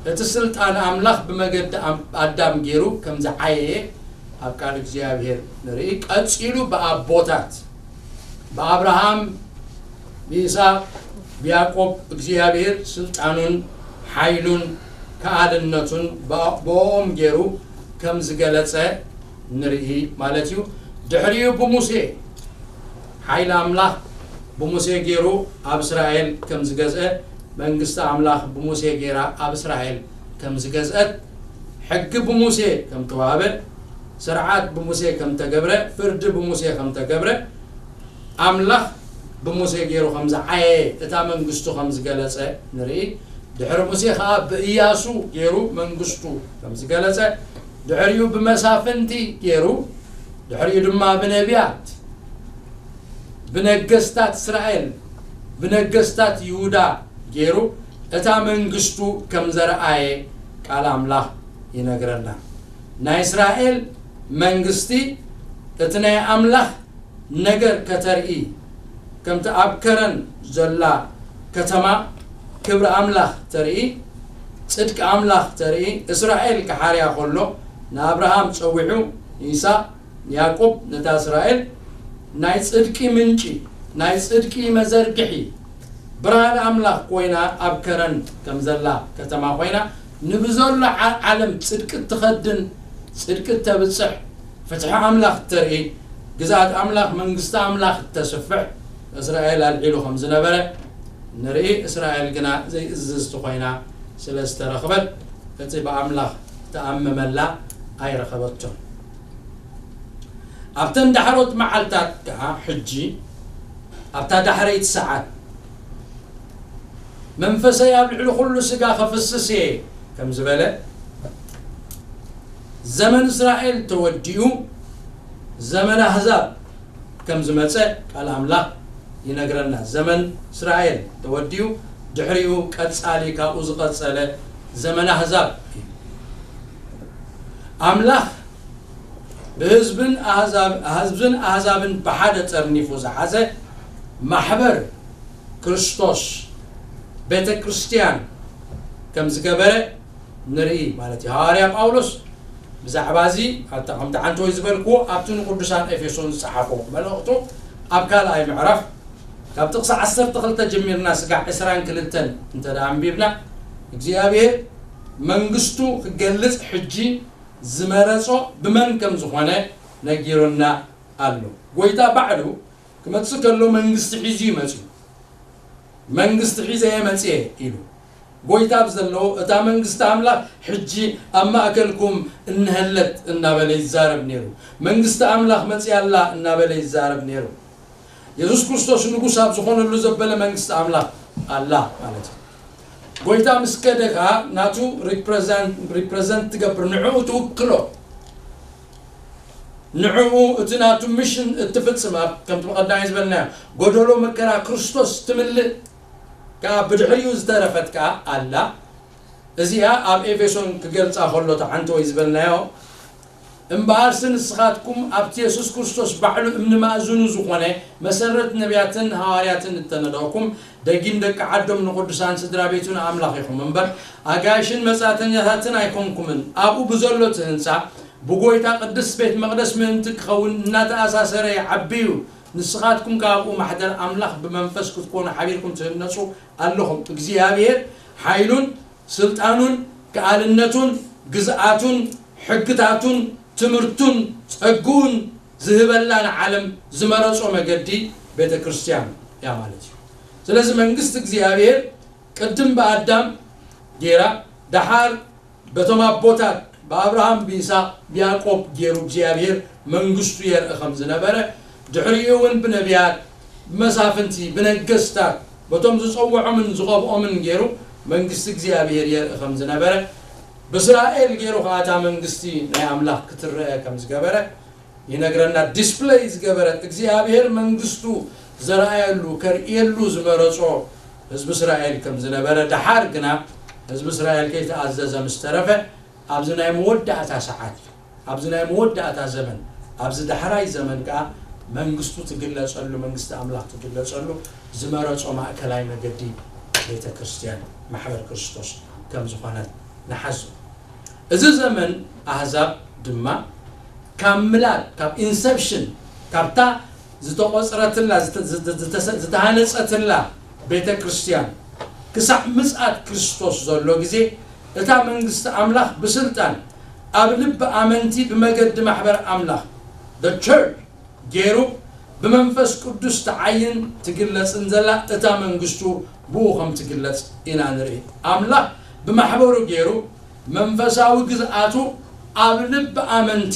እቲ ስልጣን ኣምላኽ ብመገዲ ኣም-፣ ኣዳም ገይሩ ከም ዝዓየየ ኣብ ቃል እግዚኣብሔር ንርኢ። ቀጺሉ ብኣቦታት፣ ብኣብርሃም፣ ብይስሐቅ፣ ብያዕቆብ እግዚኣብሔር ስልጣኑን ሓይሉን ከኣልነቱን ብኣ-፣ ብኦም ገይሩ ከም ዝገለጸ ንርኢ ማለት እዩ። ድሕሪኡ ብሙሴ፣ ሓይሊ ኣምላኽ ብሙሴ ገይሩ ኣብ እስራኤል ከም ዝገዝአ፣ መንግስቲ ኣምላኽ ብሙሴ ገይራ ኣብ እስራኤል ከም ዝገዝአት፣ ሕጊ ብሙሴ ከም ተዋህበ፣ ስርዓት ብሙሴ ከም ተገብረ፣ ፍርዲ ብሙሴ ከም ተገብረ፣ ኣምላኽ ብሙሴ ገይሩ ከም ዝዓየየ፣ እታ መንግስቱ ከም ዝገለጸ ንርኢ። ድሕሪ ሙሴ ኸኣ ብእያሱ ገይሩ መንግስቱ ከም ዝገለጸ፣ ድሕሪኡ ብመሳፍንቲ ገይሩ፣ ድሕሪኡ ድማ ብነቢያት፣ ብነገስታት እስራኤል፣ ብነገስታት ይሁዳ ገይሩ እታ መንግስቱ ከም ዘርኣየ ቃል ኣምላኽ ይነግረና። ናይ እስራኤል መንግስቲ እቲ ናይ ኣምላኽ ነገር ከተርኢ፣ ከምቲ ኣብ ከረን ዘላ ከተማ ክብሪ ኣምላኽ ተርኢ፣ ጽድቂ ኣምላኽ ተርኢ፣ እስራኤል ክሓርያ ከሎ ንኣብርሃም ጸዊዑ፣ ንይስሐቅ፣ ንያዕቆብ፣ ነታ እስራኤል ናይ ጽድቂ ምንጪ፣ ናይ ጽድቂ መዘርግሒ፣ ብርሃን ኣምላኽ ኮይና ኣብ ከረን ከም ዘላ ከተማ ኮይና ንብዘሎ ዓ-፣ ዓለም ጽድቂ እትኸድን፣ ጽድቂ እተብጽሕ፣ ፍትሒ ኣምላኽ እተርኢ፣ ግዝኣት ኣምላኽ፣ መንግስቲ ኣምላኽ እተስፍሕ እስራኤል ኣልዒሉ ከም ዝነበረ ንርኢ። እስራኤል ግና ዘይእዝዝቲ ኮይና ስለ ዝተረኽበት፣ እቲ ብኣምላኽ እተኣመመላ ኣይረኸበቶን። ኣብተን ዳሕሮት መዓልታት ከኣ፣ ሕጂ ኣብታ ዳሕረይቲ ሰዓት፣ መንፈሰይ ኣብ ልዕሊ ኩሉ ስጋ ከፍስስ እየ ከም ዝበለ፣ ዘመን እስራኤል ተወዲኡ፣ ዘመን ኣህዛብ ከም ዝመጸ ቃል ኣምላኽ ይነግረና። ዘመን እስራኤል ተወዲኡ፣ ድሕሪኡ ቀጻሊ፣ ካብኡ ዝቐጸለ ዘመን ኣህዛብ እዩ። ኣምላኽ ብህዝብን ኣህዛብ-፣ ህዝብን ኣህዛብን ብሓደ ጠርኒፉ ዝሓዘ ማሕበር ክርስቶስ፣ ቤተ ክርስቲያን ከም ዝገበረ ንርኢ ማለት እዩ። ሃዋርያ ጳውሎስ ብዛዕባ እዚ፣ ኣታ-፣ ከምቲ ዓንተወይ ዝበልክዎ፣ ኣብቲ ንቅዱሳን ኤፌሶን ዝጸሓፎ መልእኽቱ ኣብ ካልኣይ ምዕራፍ፣ ካብ ጥቕሲ ዓሰርተ ክልተ ጀሚርና ስጋዕ ዕስራን ክልተን እንተ ደኣ ኣንቢብና፣ እግዚኣብሔር መንግስቱ ክገልጽ ሕጂ ዝመረጾ ብመን ከም ዝኾነ ነጊሩና ኣሎ። ጎይታ ባዕሉ ክመጽእ ከሎ መንግስቲ ሒዙ እዩ መጺኡ። መንግስቲ ሒዘ እየ መጺኤ ኢሉ። ጎይታ ኣብ ዘለዎ፣ እታ መንግስቲ ኣምላኽ ሕጂ ኣብ ማእከልኩም እንሀለት እናበለ ይዛረብ ነይሩ። መንግስቲ ኣምላኽ መጺኣ ኣላ እናበለ ይዛረብ ነይሩ። የሱስ ክርስቶስ ንጉስ ኣብ ዝኾነሉ ዘበለ መንግስቲ ኣምላኽ ኣላ ማለት እዩ። ጎይታ ምስ ከደ ከኣ ናቱ ሪፕረዘንት፣ ሪፕረዘንት ትገብር፣ ንዕኡ ትውክሎ። ንዕኡ እቲ ናቱ ሚሽን እትፍጽም፣ ኣብ ከምቲ ብቐዳማይ ዝበልናዮ፣ ጎደሎ መከራ ክርስቶስ ትምልእ ከኣ ብድሕሪኡ ዝተረፈት ከኣ ኣላ። እዚኣ ኣብ ኤፌሶን ክገልጻ ከሎ፣ እቲ ሓንቲ ወይ ዝበልናዮ፣ እምበኣርሲ ንስኻትኩም ኣብቲ የሱስ ክርስቶስ ባዕሉ እምኒ ማእዝኑ ዝኾነ፣ መሰረት ነቢያትን ሃዋርያትን እተነደቕኩም፣ ደጊም ደቂ ዓዶም፣ ንቕዱሳን ስድራ ቤቱ፣ ንኣምላኽ ኢኹም እምበር፣ ኣጋይሽን መጻእተኛታትን ኣይኮንኩምን። ኣብኡ ብዘሎ እቲ ህንጻ፣ ብጎይታ ቅድስት ቤት መቕደስ ምእንቲ ክኸውን እናተኣሳሰረ ይዓቢ እዩ። ንስኻትኩም ከኣ ኣብኡ ማሕደር ኣምላኽ ብመንፈስ ክትኮኑ ሓቢርኩም ትህነጹ ኣለኹም። እግዚኣብሔር ሓይሉን ስልጣኑን ከኣልነቱን ግዝኣቱን ሕግታቱን ትምህርቱን ጸግኡን ዝህበላ ንዓለም ዝመረጾ መገዲ ቤተ ክርስቲያን እያ ማለት እዩ። ስለዚ መንግስቲ እግዚኣብሔር ቅድም ብኣዳም ጌራ፣ ደሓር በቶም ኣቦታት ብኣብርሃም፣ ብይስሐቅ፣ ብያዕቆብ ገይሩ እግዚኣብሔር መንግስቱ የርኢ ከም ዝነበረ፣ ድሕሪኡ እውን ብነቢያት፣ ብመሳፍንቲ፣ ብነገስታት፣ በቶም ዝጸውዖምን ዝቐብኦምን ገይሩ መንግስቲ እግዚኣብሔር የርኢ ከም ዝነበረ፣ ብእስራኤል ገይሩ ከዓ እታ መንግስቲ ናይ ኣምላኽ ክትረአ ከም ዝገበረ ይነግረና። ዲስፕለይ ዝገበረ እግዚኣብሔር መንግስቱ ዘርኣየሉ፣ ከርእየሉ ዝመረጾ ህዝቢ እስራኤል ከም ዝነበረ፣ ደሓር ግና ህዝቢ እስራኤል ከይተኣዘዘ ምስ ተረፈ፣ ኣብዚ ናይ መወዳእታ ሰዓት፣ ኣብዚ ናይ መወዳእታ ዘመን፣ ኣብዚ ዳሕራይ ዘመን ከኣ መንግስቱ ትግለጸሉ፣ መንግስቲ ኣምላኽ ትግለጸሉ ዝመረጾ ማእከላይ መገዲ ቤተ ክርስቲያን፣ ማሕበር ክርስቶስ ከም ዝኾነት ንሓዞ። እዚ ዘመን ኣህዛብ ድማ ካብ ምላድ፣ ካብ ኢንሰፕሽን፣ ካብታ ዝተቖጽረትላ፣ ዝተ-፣ ዝተ-፣ ዝተሰ-፣ ዝተሃነጸትላ ቤተ ክርስቲያን ክሳዕ ምጽኣት ክርስቶስ ዘሎ ግዜ፣ እታ መንግስቲ ኣምላኽ ብስልጣን ኣብ ልቢ ኣመንቲ ብመገዲ ማሕበር ኣምላኽ፣ the church፣ ገይሩ ብመንፈስ ቅዱስ ትዓይን ትግለጽን ዘላ፣ እታ መንግስቱ ብኡ ከም ትግለጽ ኢና ንርኢ። ኣምላኽ ብማሕበሩ ገይሩ መንፈሳዊ ግዝኣቱ ኣብ ልቢ ኣመንቲ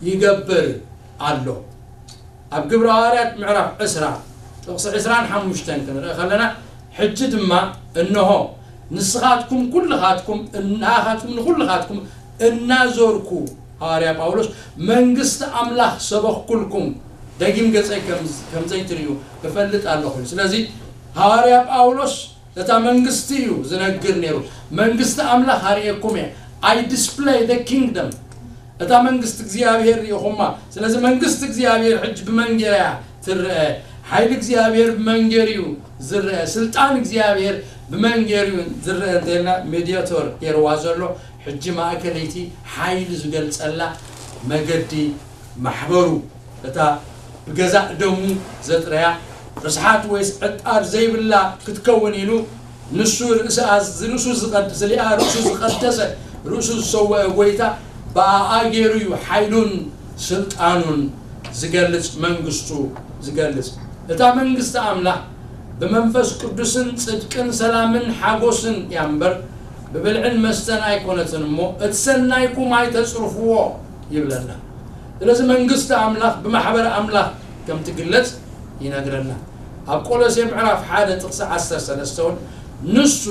ይገብር ኣሎ። ኣብ ግብረ ሃዋርያት ምዕራፍ ዕስራ ጥቕሲ ዕስራን ሓሙሽተን ክንርኢ ከለና፣ ሕጂ ድማ እንሆ ንስኻትኩም ኩልኻትኩም፣ ንኣኻትኩም ንኹልኻትኩም እናዞርኩ፣ ሃዋርያ ጳውሎስ፣ መንግስቲ ኣምላኽ ሰበኽኩልኩም፣ ደጊም ገጸይ ከም፣ ከም ዘይትርእዩ እፈልጥ ኣለኹ። ስለዚ ሃዋርያ ጳውሎስ እታ መንግስቲ እዩ ዝነግር ነይሩ። መንግስቲ ኣምላኽ ኣርእየኩም እየ። I display the kingdom። እታ መንግስቲ እግዚኣብሔር ርኢኹማ። ስለዚ መንግስቲ እግዚኣብሔር ሕጂ ብመን ገይራ እያ ትረአ? ሓይሊ እግዚኣብሔር ብመን ገይሩ እዩ ዝረአ? ስልጣን እግዚኣብሔር ብመን ገይሩ እዩ ዝረአ እንተልና፣ ሜድያቶር ገይርዋ ዘሎ ሕጂ ማእከለይቲ ሓይሊ ዝገልጸላ መገዲ ማሕበሩ፣ እታ ብገዛእ ደሙ ዘጥረያ፣ ርስሓት ወይስ ዕጣር ዘይብላ ክትከውን ኢሉ፣ ንሱ ርእሲ ኣዝ-፣ ርእሱ ዝቐድ-፣ ስሊኣ ርእሱ ዝቐደሰ፣ ርእሱ ዝሰወአ ጎይታ፣ ብኣኣ ገይሩ እዩ ሓይሉን ስልጣኑን ዝገልጽ፣ መንግስቱ ዝገልጽ። እታ መንግስቲ ኣምላኽ ብመንፈስ ቅዱስን ጽድቅን ሰላምን ሓጎስን እያ እምበር፣ ብብልዕን መስተን ኣይኮነትን እሞ፣ እቲ ሰናይኩም ኣይተጽርፍዎ ይብለና። ስለዚ መንግስቲ ኣምላኽ ብማሕበር ኣምላኽ ከም ትግለጽ ይነግረና። ኣብ ቆሎሴ ምዕራፍ ሓደ ጥቕሲ ዓሰርተ ሰለስተ እውን፣ ንሱ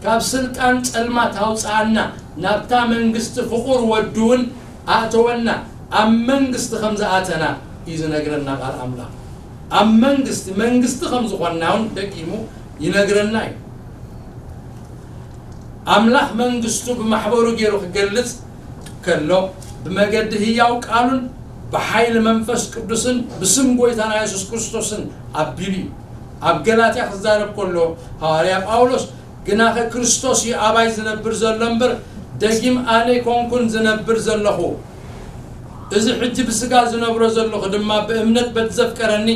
ካብ ስልጣን ጸልማት ኣውጽኣና፣ ናብታ መንግስቲ ፍቑር ወዱ እውን ኣእተወና፣ ኣብ መንግስቲ ከም ዝኣተና እዩ ዝነግረና ቃል ኣምላኽ። ኣብ መንግስቲ፣ መንግስቲ ከም ዝኾንና እውን ደጊሙ ይነግረና እዩ። ኣምላኽ መንግስቱ ብማሕበሩ ገይሩ ክገልጽ ከሎ፣ ብመገዲ ህያው ቃሉን ብሓይሊ መንፈስ ቅዱስን ብስም ጎይታና የሱስ ክርስቶስን ኣቢሉ እዩ። ኣብ ገላትያ ክዛረብ ከሎ ሃዋርያ ጳውሎስ፣ ግናኸ ክርስቶስ እዩ ኣባይ ዝነብር ዘሎ እምበር፣ ደጊም ኣነ ኣይኮንኩን ዝነብር ዘለኹ። እዚ ሕጂ ብስጋ ዝነብሮ ዘለኹ ድማ ብእምነት በቲ ዘፍቀረኒ፣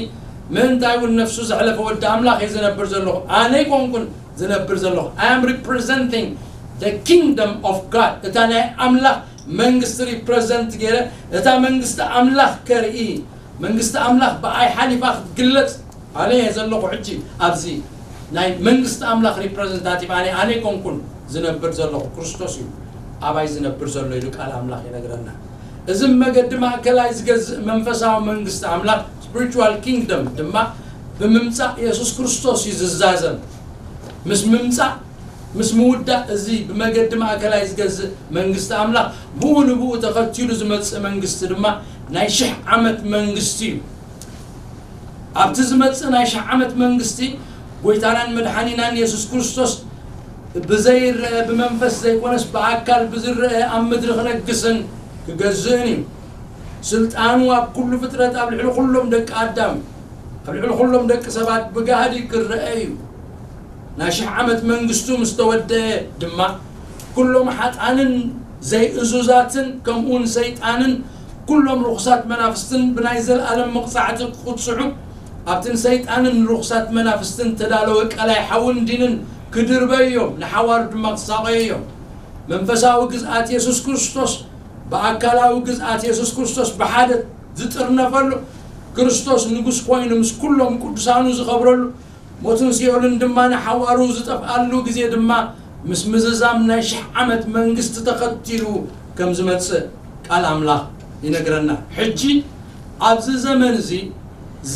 ምእንታይ እውን ነፍሱ ዘሕለፈ ወዲ ኣምላኽ እየ ዝነብር ዘለኹ። ኣነ ኣይኮንኩን ዝነብር ዘለኹ። I am representing the kingdom of God። እታ ናይ ኣምላኽ መንግስቲ ሪፕረዘንት ገይረ፣ እታ መንግስቲ ኣምላኽ ከርኢ፣ መንግስቲ ኣምላኽ ብኣይ ሓሊፋ ክትግለጽ፣ ኣነ እየ ዘለኹ ሕጂ ኣብዚ ናይ መንግስቲ ኣምላኽ ሪፕረዘንታቲቭ ኣነ፣ ኣነ ኣይኮንኩን ዝነብር ዘለኹ፣ ክርስቶስ እዩ ኣባይ ዝነብር ዘሎ ኢሉ ቃል ኣምላኽ ይነግረና። እዚ መገዲ ማእከላይ ዝገዝእ መንፈሳዊ መንግስቲ ኣምላኽ፣ ስፒሪቹዋል ኪንግደም፣ ድማ ብምምጻእ የሱስ ክርስቶስ እዩ ዝዛዘም። ምስ ምምጻእ፣ ምስ ምውዳእ እዚ ብመገዲ ማእከላይ ዝገዝእ መንግስቲ ኣምላኽ፣ ብኡ ንብኡ ተኸቲሉ ዝመጽእ መንግስቲ ድማ ናይ ሽሕ ዓመት መንግስቲ እዩ። ኣብቲ ዝመጽእ ናይ ሽሕ ዓመት መንግስቲ፣ ጎይታናን መድሓኒናን የሱስ ክርስቶስ ብዘይረአ ብመንፈስ ዘይኮነስ ብኣካል ብዝረአ ኣብ ምድሪ ክነግስን ክገዝእን እዩ። ስልጣኑ ኣብ ኩሉ ፍጥረት ኣብ ልዕሊ ኩሎም ደቂ ኣዳም ኣብ ልዕሊ ኩሎም ደቂ ሰባት ብጋህዲ ክረአ እዩ። ናይ ሽሕ ዓመት መንግስቱ ምስ ተወደአ ድማ ኩሎም ሓጣንን ዘይእዙዛትን ከምኡውን ሰይጣንን ኩሎም ርኹሳት መናፍስትን ብናይ ዘለኣለም መቕጻዕቲ ክቕጽዑ ኣብቲ ንሰይጣንን ንርኹሳት መናፍስትን ተዳለወ ቀላይ ሓውን ዲንን ክድርበዮም ንሓዋሩ ድማ ክሳቐዮ እዮም። መንፈሳዊ ግዝኣት የሱስ ክርስቶስ ብኣካላዊ ግዝኣት የሱስ ክርስቶስ ብሓደ ዝጥርነፈሉ ክርስቶስ ንጉስ ኮይኑ ምስ ኩሎም ቅዱሳኑ ዝኸብረሉ ሞትን ሲኦልን ድማ ንሓዋሩ ዝጠፍኣሉ ግዜ ድማ ምስ ምዝዛም ናይ ሽሕ ዓመት መንግስቲ ተኸቲሉ ከም ዝመጽእ ቃል ኣምላኽ ይነግረና። ሕጂ ኣብዚ ዘመን እዚ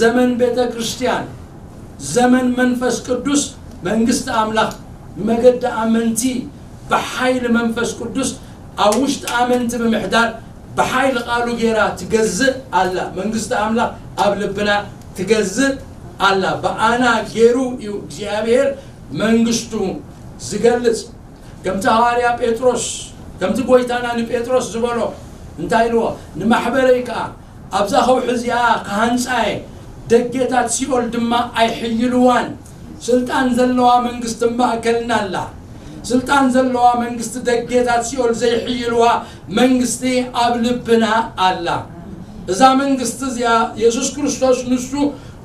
ዘመን ቤተ ክርስቲያን፣ ዘመን መንፈስ ቅዱስ፣ መንግስቲ ኣምላኽ ብመገዲ ኣመንቲ ብሓይሊ መንፈስ ቅዱስ ኣብ ውሽጢ ኣመንቲ ብምሕዳር ብሓይሊ ቃሉ ጌራ ትገዝእ ኣላ። መንግስቲ ኣምላኽ ኣብ ልብና ትገዝእ ኣላ። ብኣና ጌሩ እዩ እግዚኣብሔር መንግስቱ ዝገልጽ። ከምቲ ሃዋርያ ጴጥሮስ ከምቲ ጎይታና ንጴጥሮስ ዝበሎ እንታይ ኢልዎ? ንማሕበረይ ከኣ ኣብዛ ከውሒ እዚኣ ክሃንጻ እየ፣ ደጌታት ሲኦል ድማ ኣይሕይልዋን። ስልጣን ዘለዋ መንግስቲ ማእከልና ኣላ። ስልጣን ዘለዋ መንግስቲ ደጌታት ሲኦል ዘይሕይልዋ መንግስቲ ኣብ ልብና ኣላ። እዛ መንግስቲ እዚኣ የሱስ ክርስቶስ ንሱ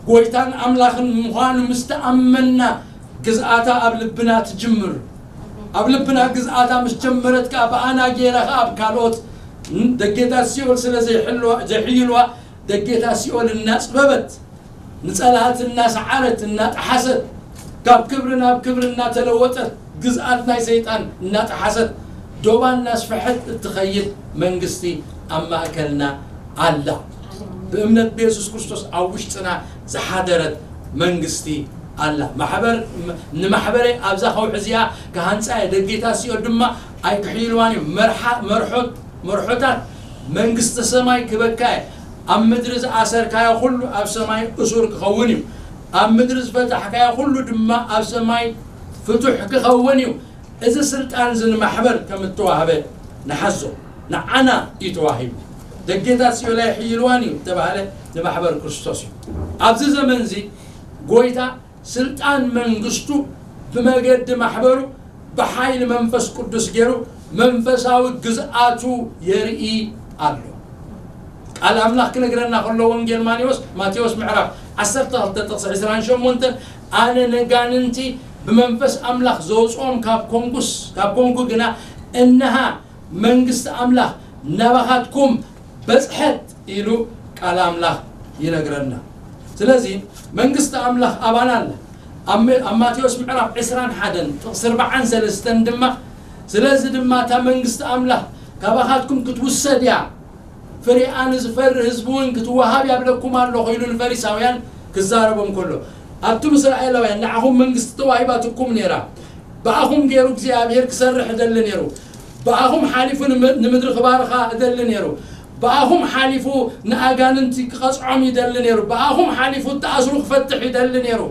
ጎይታን ኣምላኽን ምዃኑ ምስ ተኣመንና ግዝኣታ ኣብ ልብና ትጅምር። ኣብ ልብና ግዝኣታ ምስ ጀመረት ከኣ ብኣና ገይራ ከኣ ኣብ ካልኦት ደጌታት ሲኦል ስለ ዘይሕልዋ ዘይሕይልዋ ደጌታት ሲኦል እናጽበበት ንጸላእቲ እናሰዓረት እናጠሓሰት ካብ ክብሪ ናብ ክብሪ እናተለወጠት ግዝኣት ናይ ሰይጣን እናጠሓሰት ዶባ እናስፈሐት እትኸይድ መንግስቲ ኣብ ማእከልና ኣላ። ብእምነት ብየሱስ ክርስቶስ ኣብ ውሽጥና ዝሓደረት መንግስቲ ኣላ። ማሕበር ንማሕበረይ ኣብዛ ከውሒ እዚኣ ክሃንጻ እየ፣ ደጌታት ሲኦል ድማ ኣይክሕይልዋን እዮም። መርሓ መርሖት መርሖታት መንግስተ ሰማይ ክበካ እየ። ኣብ ምድሪ ዝኣሰርካዮ ኩሉ ኣብ ሰማይ እሱር ክኸውን እዩ። ኣብ ምድሪ ዝፈታሕካዮ ኩሉ ድማ ኣብ ሰማይ ፍቱሕ ክኸውን እዩ። እዚ ስልጣን እዚ ንማሕበር ከም እተዋህበ ንሓዞ። ንዓና እዩ ተዋሂቡ። ደጌታት ሲኦል ኣይሕይልዋን እዩ እተባህለ ንማሕበር ክርስቶስ እዩ። ኣብዚ ዘመን እዚ ጎይታ ስልጣን መንግስቱ ብመገዲ ማሕበሩ ብሓይሊ መንፈስ ቅዱስ ገይሩ መንፈሳዊ ግዝኣቱ የርኢ ኣሎ። ቃል ኣምላኽ ክነግረና ከሎ ወንጌል ማቴዎስ ማቴዎስ ምዕራፍ ዓሰርተ ክልተ ጥቕሲ ዕስራን ሸሞንተን ኣነ ነጋንንቲ ብመንፈስ ኣምላኽ ዘውፅኦም ካብ ኮንኩስ ካብ ኮንኩ ግና እነሃ መንግስቲ ኣምላኽ ናባኻትኩም በጽሐት ኢሉ ቃል ኣምላኽ ይነግረና። ስለዚ መንግስቲ ኣምላኽ ኣባና ኣላ። ኣብ ም- ኣብ ማቴዎስ ምዕራፍ ዕስራን ሓደን ጥቕሲ ኣርባዓን ሰለስተን ድማ ስለዚ ድማ እታ መንግስቲ ኣምላኽ ካባኻትኩም ክትውሰድ እያ፣ ፍሬኣ ንዝፈሪ ህዝቢ እውን ክትወሃብ እያ ብለኩም ኣለኹ ኢሉ ንፈሪሳውያን ክዛረቦም ከሎ ኣብቱም እስራኤላውያን ንዓኹም መንግስቲ ተዋሂባትኩም ነይራ፣ ብኣኹም ገይሩ እግዚኣብሔር ክሰርሕ እደሊ ነይሩ። ብኣኹም ሓሊፉ ንምድሪ ክባርኻ እደሊ ነይሩ። ብኣኹም ሓሊፉ ንኣጋንንቲ ክቐጽዖም ይደሊ ነይሩ። ብኣኹም ሓሊፉ እተኣስሩ ክፈትሕ ይደሊ ነይሩ።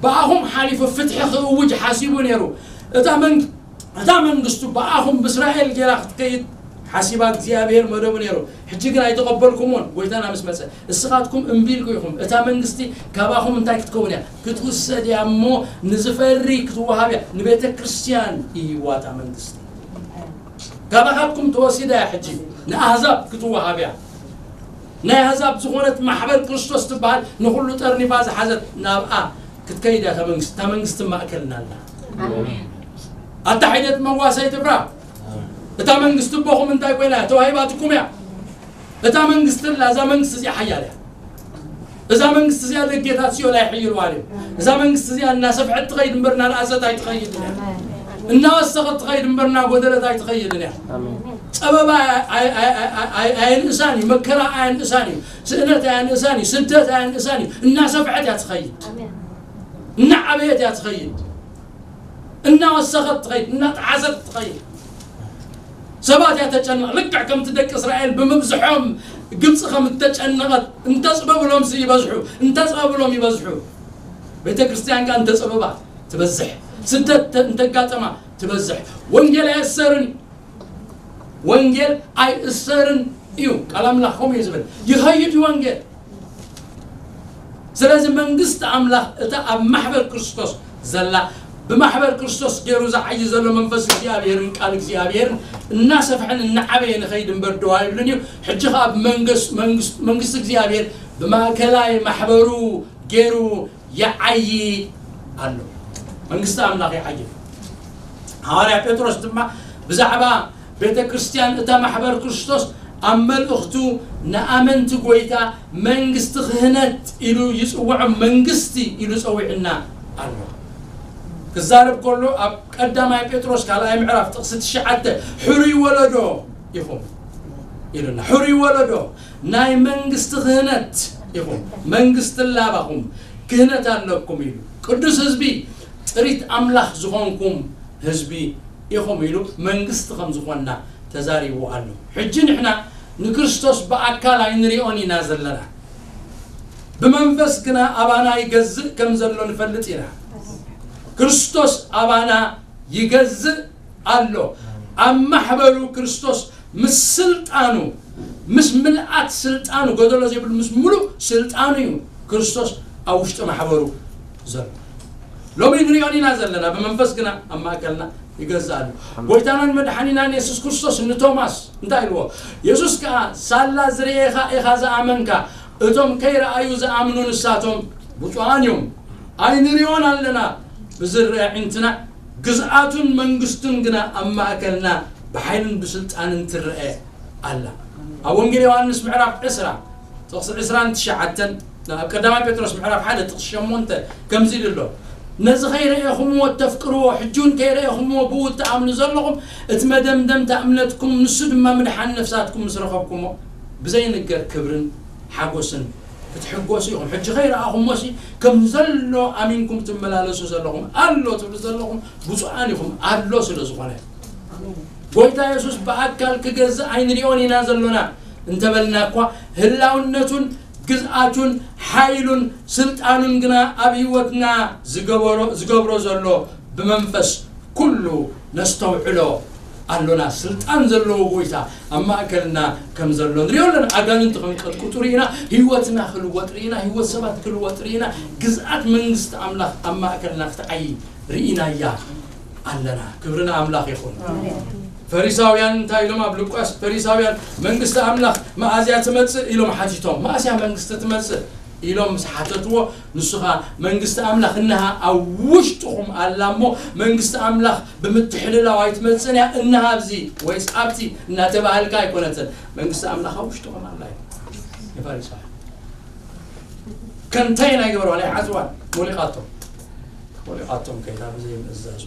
ብኣኹም ሓሊፉ ፍትሒ ክእውጅ ሓሲቡ ነይሩ። እታ መንግ እታ መንግስቱ ብኣኹም ብእስራኤል ገይራ ክትከይድ ሓሲባ እግዚኣብሔር መደቡ ነይሩ። ሕጂ ግን ኣይተቐበልኩምዎን። ጎይታና ምስ መጸ እስኻትኩም እምቢ ኢልኩ ኢኹም። እታ መንግስቲ ካባኹም እንታይ ክትከውን እያ? ክትውሰድ እያ እሞ ንዝፈሪ ክትወሃብ እያ። ንቤተ ክርስቲያን ይህይዋ እታ መንግስቲ። ካባኻትኩም ተወሲዳ እያ ሕጂ ንኣህዛብ ክትወሃብ እያ። ናይ ኣህዛብ ዝኾነት ማሕበር ክርስቶስ ትበሃል ንኹሉ ጠርኒፋ ዝሓዘት ናብኣ ክትከይድ እያ እታ መንግስቲ። እታ መንግስቲ ማእከልና ኣላ። ኣታ ሒደት መዋሰይ ትፍራ። እታ መንግስቲ ኣቦኹም እንታይ ኮይና እያ? ተዋሂባትኩም እያ። እታ መንግስቲ ኣላ። እዛ መንግስቲ እዚኣ ሓያል እያ። እዛ መንግስቲ እዚኣ ደጌታት ሲኦል ኣይሕይልዋን እዩ። እዛ መንግስቲ እዚኣ እናሰፍሐት ትኸይድ እምበር እናነኣሰት ኣይትኸይድን እያ። እናወሰኸት ትኸይድ እምበር እናጎደለት ኣይትኸይድን እያ። ጸበባ ኣይ- ኣይ- ኣይ- ኣይ- ኣይ- ኣየንእሳን እዩ። መከራ ኣየንእሳን እዩ። ስእነት ኣየንእሳን እዩ። ስደት ኣየንእሳን እዩ። እናሰፍሐት እያ ትኸይድ። እናዓበየት እያ ትኸይድ። እናወሰኸት ትኸይድ፣ እናጠሓሰት ትኸይድ። ሰባት እያ ተጨንቕ። ልክዕ ከምቲ ደቂ እስራኤል ብምብዝሖም ግብፂ ከም እተጨነቐት እንተፅበብሎም ሲ ይበዝሑ፣ እንተፅበብሎም ይበዝሑ። ቤተ ክርስቲያን ከኣ እንተፅበባ ትበዝሕ። ስደት ተ- እንተጋጠማ ክበዝሕ። ወንጌል ኣይእሰርን እዩ። ወንጌል ኣይእሰርን እዩ። ቃል ኣምላኽ ከምኡ እዩ ዝብል። ይኸይድ እዩ ወንጌል። ስለዚ መንግስቲ ኣምላኽ እታ ኣብ ማሕበር ክርስቶስ ዘላ፣ ብማሕበር ክርስቶስ ገይሩ ዝዓይ ዘሎ መንፈስ እግዚኣብሔርን ቃል እግዚኣብሔርን እናሰፍሐን እናዓበየ ንኸይድ እምበር ደው ኣይብልን እዩ። ሕጂ ኸዓ ብመንግስ-፣ መንግስ-፣ መንግስቲ እግዚኣብሔር ብማእከላይ ማሕበሩ ገይሩ ይዓዪ ኣሎ። መንግስቲ ኣምላኽ ይዓዪ። ሃዋርያ ጴጥሮስ ድማ ብዛዕባ ቤተ ክርስቲያን እታ ማሕበር ክርስቶስ ኣብ መልእኽቱ ንኣመንቲ ጎይታ መንግስቲ ክህነት ኢሉ ይጽውዖም፣ መንግስቲ ኢሉ ጸዊዕና ኣሎ። ክዛረብ ከሎ ኣብ ቀዳማይ ጴጥሮስ ካልኣይ ምዕራፍ ጥቕሲ ትሽዓተ፣ ሕሩይ ወለዶ ኢኹም ኢሉና። ሕሩይ ወለዶ ናይ መንግስቲ ክህነት ኢኹም፣ መንግስቲ ላባኹም ክህነት ኣለኩም ኢሉ። ቅዱስ ህዝቢ፣ ጥሪት ኣምላኽ ዝኾንኩም ህዝቢ ኢኹም ኢሉ መንግስቲ ከም ዝኾንና ተዛሪቡ ኣሎ። ሕጂ ንሕና ንክርስቶስ ብኣካል ኣይንሪኦን ኢና ዘለና፣ ብመንፈስ ግና ኣባና ይገዝእ ከም ዘሎ ንፈልጥ ኢና። ክርስቶስ ኣባና ይገዝእ ኣሎ። ኣብ ማሕበሩ ክርስቶስ ምስ ስልጣኑ፣ ምስ ምልኣት ስልጣኑ፣ ጎደሎ ዘይብሉ ምስ ሙሉእ ስልጣኑ እዩ ክርስቶስ ኣብ ውሽጢ ማሕበሩ ዘሎ። ሎሚ ንሪኦን ኢና ዘለና፣ ብመንፈስ ግና ኣብ ማእከልና ይገዝእ ኣሎ። ጎይታናን መድሓኒናን የሱስ ክርስቶስ ንቶማስ እንታይ ኢልዎ? የሱስ ከኣ፣ ሳላ ዝርኤኻ ኢኻ ዝኣመንካ፣ እቶም ከይረኣዩ ዝኣምኑ ንሳቶም ብፁዓን እዮም። ኣይንሪኦን ኣለና ብዝርአ ኣዒንትና፣ ግዝኣቱን መንግስቱን ግና ኣብ ማእከልና ብሓይልን ብስልጣንን ትረአ ኣላ። ኣብ ወንጌል ዮሃንስ ምዕራፍ ዕስራ ጥቕሲ ዕስራን ትሽዓተን፣ ኣብ ቀዳማይ ጴጥሮስ ምዕራፍ ሓደ ጥቕሲ ሸሞንተ ከምዚ ኢሉ ኣሎ፣ ነዚ ከይረኤኹምዎ እተፍቅርዎ፣ ሕጂ እውን ከይረኤኹምዎ ብኡ እትኣምኑ ዘለኹም፣ እቲ መደምደምታ እምነትኩም፣ ንሱ ድማ ምድሓን ነፍሳትኩም ምስ ረኸብኩሞ፣ ብዘይንገር ክብርን ሓጎስን ክትሕጎሱ ኢኹም። ሕጂ ከይረኣኹሞሲ ከም ዘሎ ኣሚንኩም ትመላለሱ ዘለኹም፣ ኣሎ ትብሉ ዘለኹም ብፁዓን ኢኹም፣ ኣሎ ስለ ዝኾነ። ጎይታ የሱስ ብኣካል ክገዝእ ኣይንሪኦን ኢና ዘሎና እንተበልና እኳ፣ ህላውነቱን ግዝኣቱን ሓይሉን ስልጣኑን ግና ኣብ ህይወትና ዝገበሮ፣ ዝገብሮ ዘሎ ብመንፈስ ኩሉ ነስተውዕሎ ኣሎና። ስልጣን ዘለዎ ጎይታ ኣብ ማእከልና ከም ዘሎ ንሪኦ ኣለና። ኣጋንንቲ ክንቀጥቅጡ ርኢና፣ ህይወትና ክልወጥ ርኢና፣ ህይወት ሰባት ክልወጥ ርኢና፣ ግዝኣት መንግስቲ ኣምላኽ ኣብ ማእከልና ክትዓዪ ርኢናያ ኣለና። ክብሪ ንኣምላኽ ይኹን። ኣሜን። ፈሪሳውያን እንታይ ኢሎም ኣብ ሉቃስ? ፈሪሳውያን መንግስቲ ኣምላኽ መኣዝያ ትመጽእ ኢሎም ሓቲቶም። መኣዝያ መንግስቲ ትመጽእ ኢሎም ምስ ሓተትዎ፣ ንሱ ኸኣ መንግስቲ ኣምላኽ እንሃ ኣብ ውሽጥኹም ኣላ እሞ፣ መንግስቲ ኣምላኽ ብምትሕልላው ኣይትመጽእን እያ፣ እንሃ ኣብዚ ወይስ ኣብቲ እናተባህልካ ኣይኮነትን። መንግስቲ ኣምላኽ ኣብ ውሽጥኹም ኣላ እዩ። ንፈሪሳውያን ኮንቴን ኣይገበርዋን፣ ኣይሓዝዋን፣ ሞሊቓቶም። ሞሊቓቶም ከይዳ ብዘይ ምእዛዙ።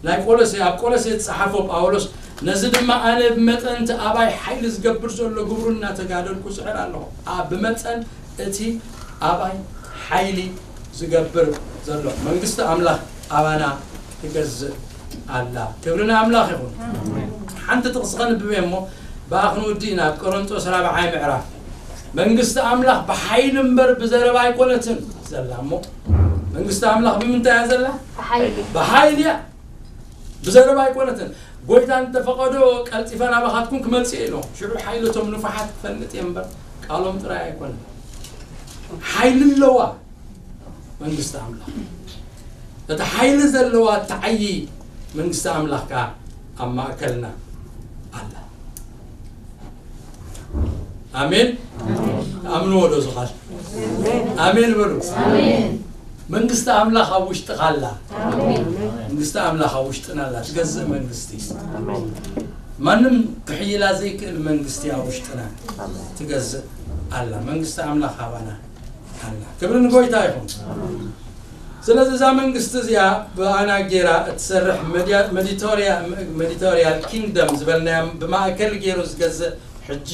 ናይ ቆሎሴ፣ ኣብ ቆሎሴ ዝጸሓፎ ጳውሎስ፣ ነዚ ድማ ኣነ ብመጠን እቲ ኣባይ ሓይሊ ዝገብር ዘሎ ግብሩ እናተጋደልኩ ጽዕር ኣለኹ። ኣብ ብመጠን እቲ ኣባይ ሓይሊ ዝገብር ዘሎ መንግስቲ ኣምላኽ ኣባና ትገዝእ ኣላ። ክብሪ ንኣምላኽ ይኹን። ሓንቲ ጥቕሲ ከንብብ እየ እሞ፣ ብኣ ክንውዲ ኢና። ኣብ ቆሮንጦስ ራብዓይ ምዕራፍ፣ መንግስቲ ኣምላኽ ብሓይሊ እምበር ብዘረባ ኣይኮነትን ዘላ እሞ፣ መንግስቲ ኣምላኽ ብምንታይ እያ ዘላ? ብሓይሊ። ብሓይሊ እያ፣ ብዘረባ ኣይኮነትን። ጎይታ እንተፈቐዶ ቀልጢፈ ናባኻትኩም ክመጽእ እየ ኢሎም። ሽዑ ሓይሊ እቶም ንፉሓት ክፈልጥ እየ እምበር፣ ቃሎም ጥራይ ኣይኮነን። ሓይሊ ኣለዋ መንግስቲ ኣምላኽ። እቲ ሓይሊ ዘለዋ እትዓዪ መንግስቲ ኣምላኽ ከኣ ኣብ ማእከልና ኣላ። ኣሜን። ኣሜን። ትኣምንዎ ዶ እዚ ቃል? ኣሜን በሉ። ኣሜን። መንግስቲ ኣምላኽ ኣብ ውሽጥኻ ኣላ። ኣሜን። መንግስቲ ኣምላኽ ኣብ ውሽጥና ኣላ። ትገዝእ መንግስቲ። ኣሜን። ማንም ክሕይላ ዘይክእል መንግስቲ ኣብ ውሽጥና ትገዝእ ኣላ። መንግስቲ ኣምላኽ ኣባና ኣላ። ክብሪ ንጎይታ ይኹን። ስለዚ እዛ መንግስቲ እዚኣ ብኣና ጌራ እትሰርሕ መዲያ-፣ መዲቶሪያ-፣ መዲቶሪያል ኪንግደም ዝበልናያ ብማእከል ገይሩ ዝገዝእ ሕጂ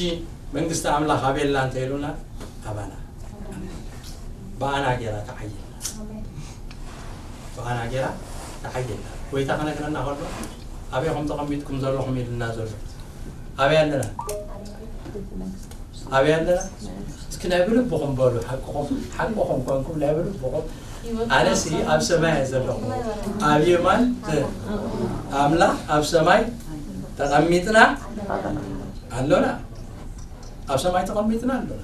መንግስቲ ኣምላኽ ኣበየላ እንተ ኢሉና፣ ኣባና። ብኣና ጌራ ተዓይልና። ብኣና ጌራ ተዓይልና። ጎይታ ክነግረና ከሎ፣ ኣበይ ኹም ተቐሚጥኩም ዘለኹም ኢልና ዘሎ። ኣበይ ኣለና? ኣበይ ኣለና? እስኪ ናይ ብልብኹም በሉ፣ ሓቅኹም፣ ሓቅኹም ኮንኩም ናይ ብልብኹም ኣነሲ ኣብ ሰማይ እየ ዘለኹ፣ ኣብ የማን ኣምላኽ ኣብ ሰማይ ተቐሚጥና ኣሎና። ኣብ ሰማይ ተቐሚጥና ኣሎና።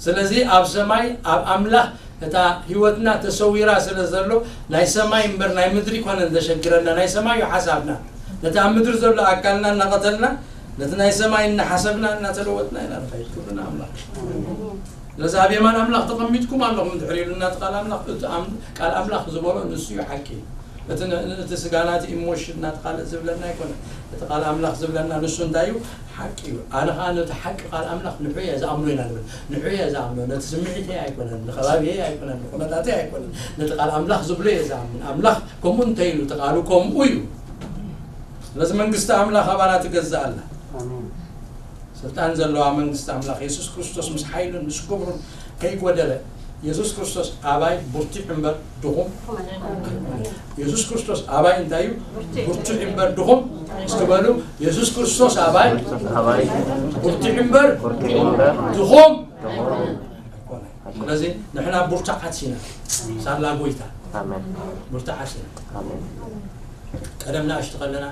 ስለዚ ኣብ ሰማይ ኣብ ኣምላኽ እታ ህይወትና ተሰዊራ ስለ ዘሎ ናይ ሰማይ እምበር ናይ ምድሪ ኮነን ዘሸግረና። ናይ ሰማይ እዩ ሓሳብና። ነቲ ኣብ ምድሪ ዘሎ ኣካልና እናቐተልና ነቲ ናይ ሰማይ እናሓሰብና እናተለወጥና ኢና ንኸይድ። ክብሪ ንኣምላኽ። ስለዚ ኣብ የማን ኣምላኽ ተቐሚጥኩም ኣለኹም እንድሕር ኢሉና እቲ ቃል ኣምላኽ፣ እቲ ኣም-፣ ቃል ኣምላኽ ዝበሎ ንሱ እዩ ሓቂ። እቲ ን-፣ እቲ ስጋና እቲ ኢሞሽንና እቲ ካልእ ዝብለና ኣይኮነን። እቲ ቃል ኣምላኽ ዝብለና ንሱ እንታይ እዩ? ሓቂ እዩ። ኣነ ኸዓ ነቲ ሓቂ ቃል ኣምላኽ ንዑ እየ ዝኣምኖ ኢና ንብል። ንዑ እየ ዝኣምኖ። ነቲ ስምዒተይ ኣይኮነን፣ ንኸባቢየይ ኣይኮነን፣ ንኹነታተይ ኣይኮነን። ነቲ ቃል ኣምላኽ ዝብሎ እየ ዝኣምን። ኣምላኽ ከምኡ እንተ ኢሉ፣ እቲ ቃሉ ከምኡ እዩ። ስለዚ መንግስቲ ኣምላኽ ኣባና ትገዝእ ኣላ። ኣሜን። ስልጣን ዘለዋ መንግስቲ ኣምላኽ የሱስ ክርስቶስ ምስ ሓይሉን ምስ ክብሩን ከይጎደለ፣ የሱስ ክርስቶስ ኣባይ ብርቱዕ እምበር ድኹም ኣይኮነን። የሱስ ክርስቶስ ኣባይ እንታይ እዩ? ብርቱዕ እምበር ድኹም። እስኪ በሉ፣ የሱስ ክርስቶስ ኣባይ ኣባይ ብርቱዕ እምበር ብርቱዕ እምበር ድኹም ድኹም ኣይኮነን። ስለዚ ንሕና ብርቱዓት ኢና፣ ሳላ ጎይታ ኣሜን። ብርቱዓት ኢና። ኣሜን። ቀደም ንኣሽቱ ከለና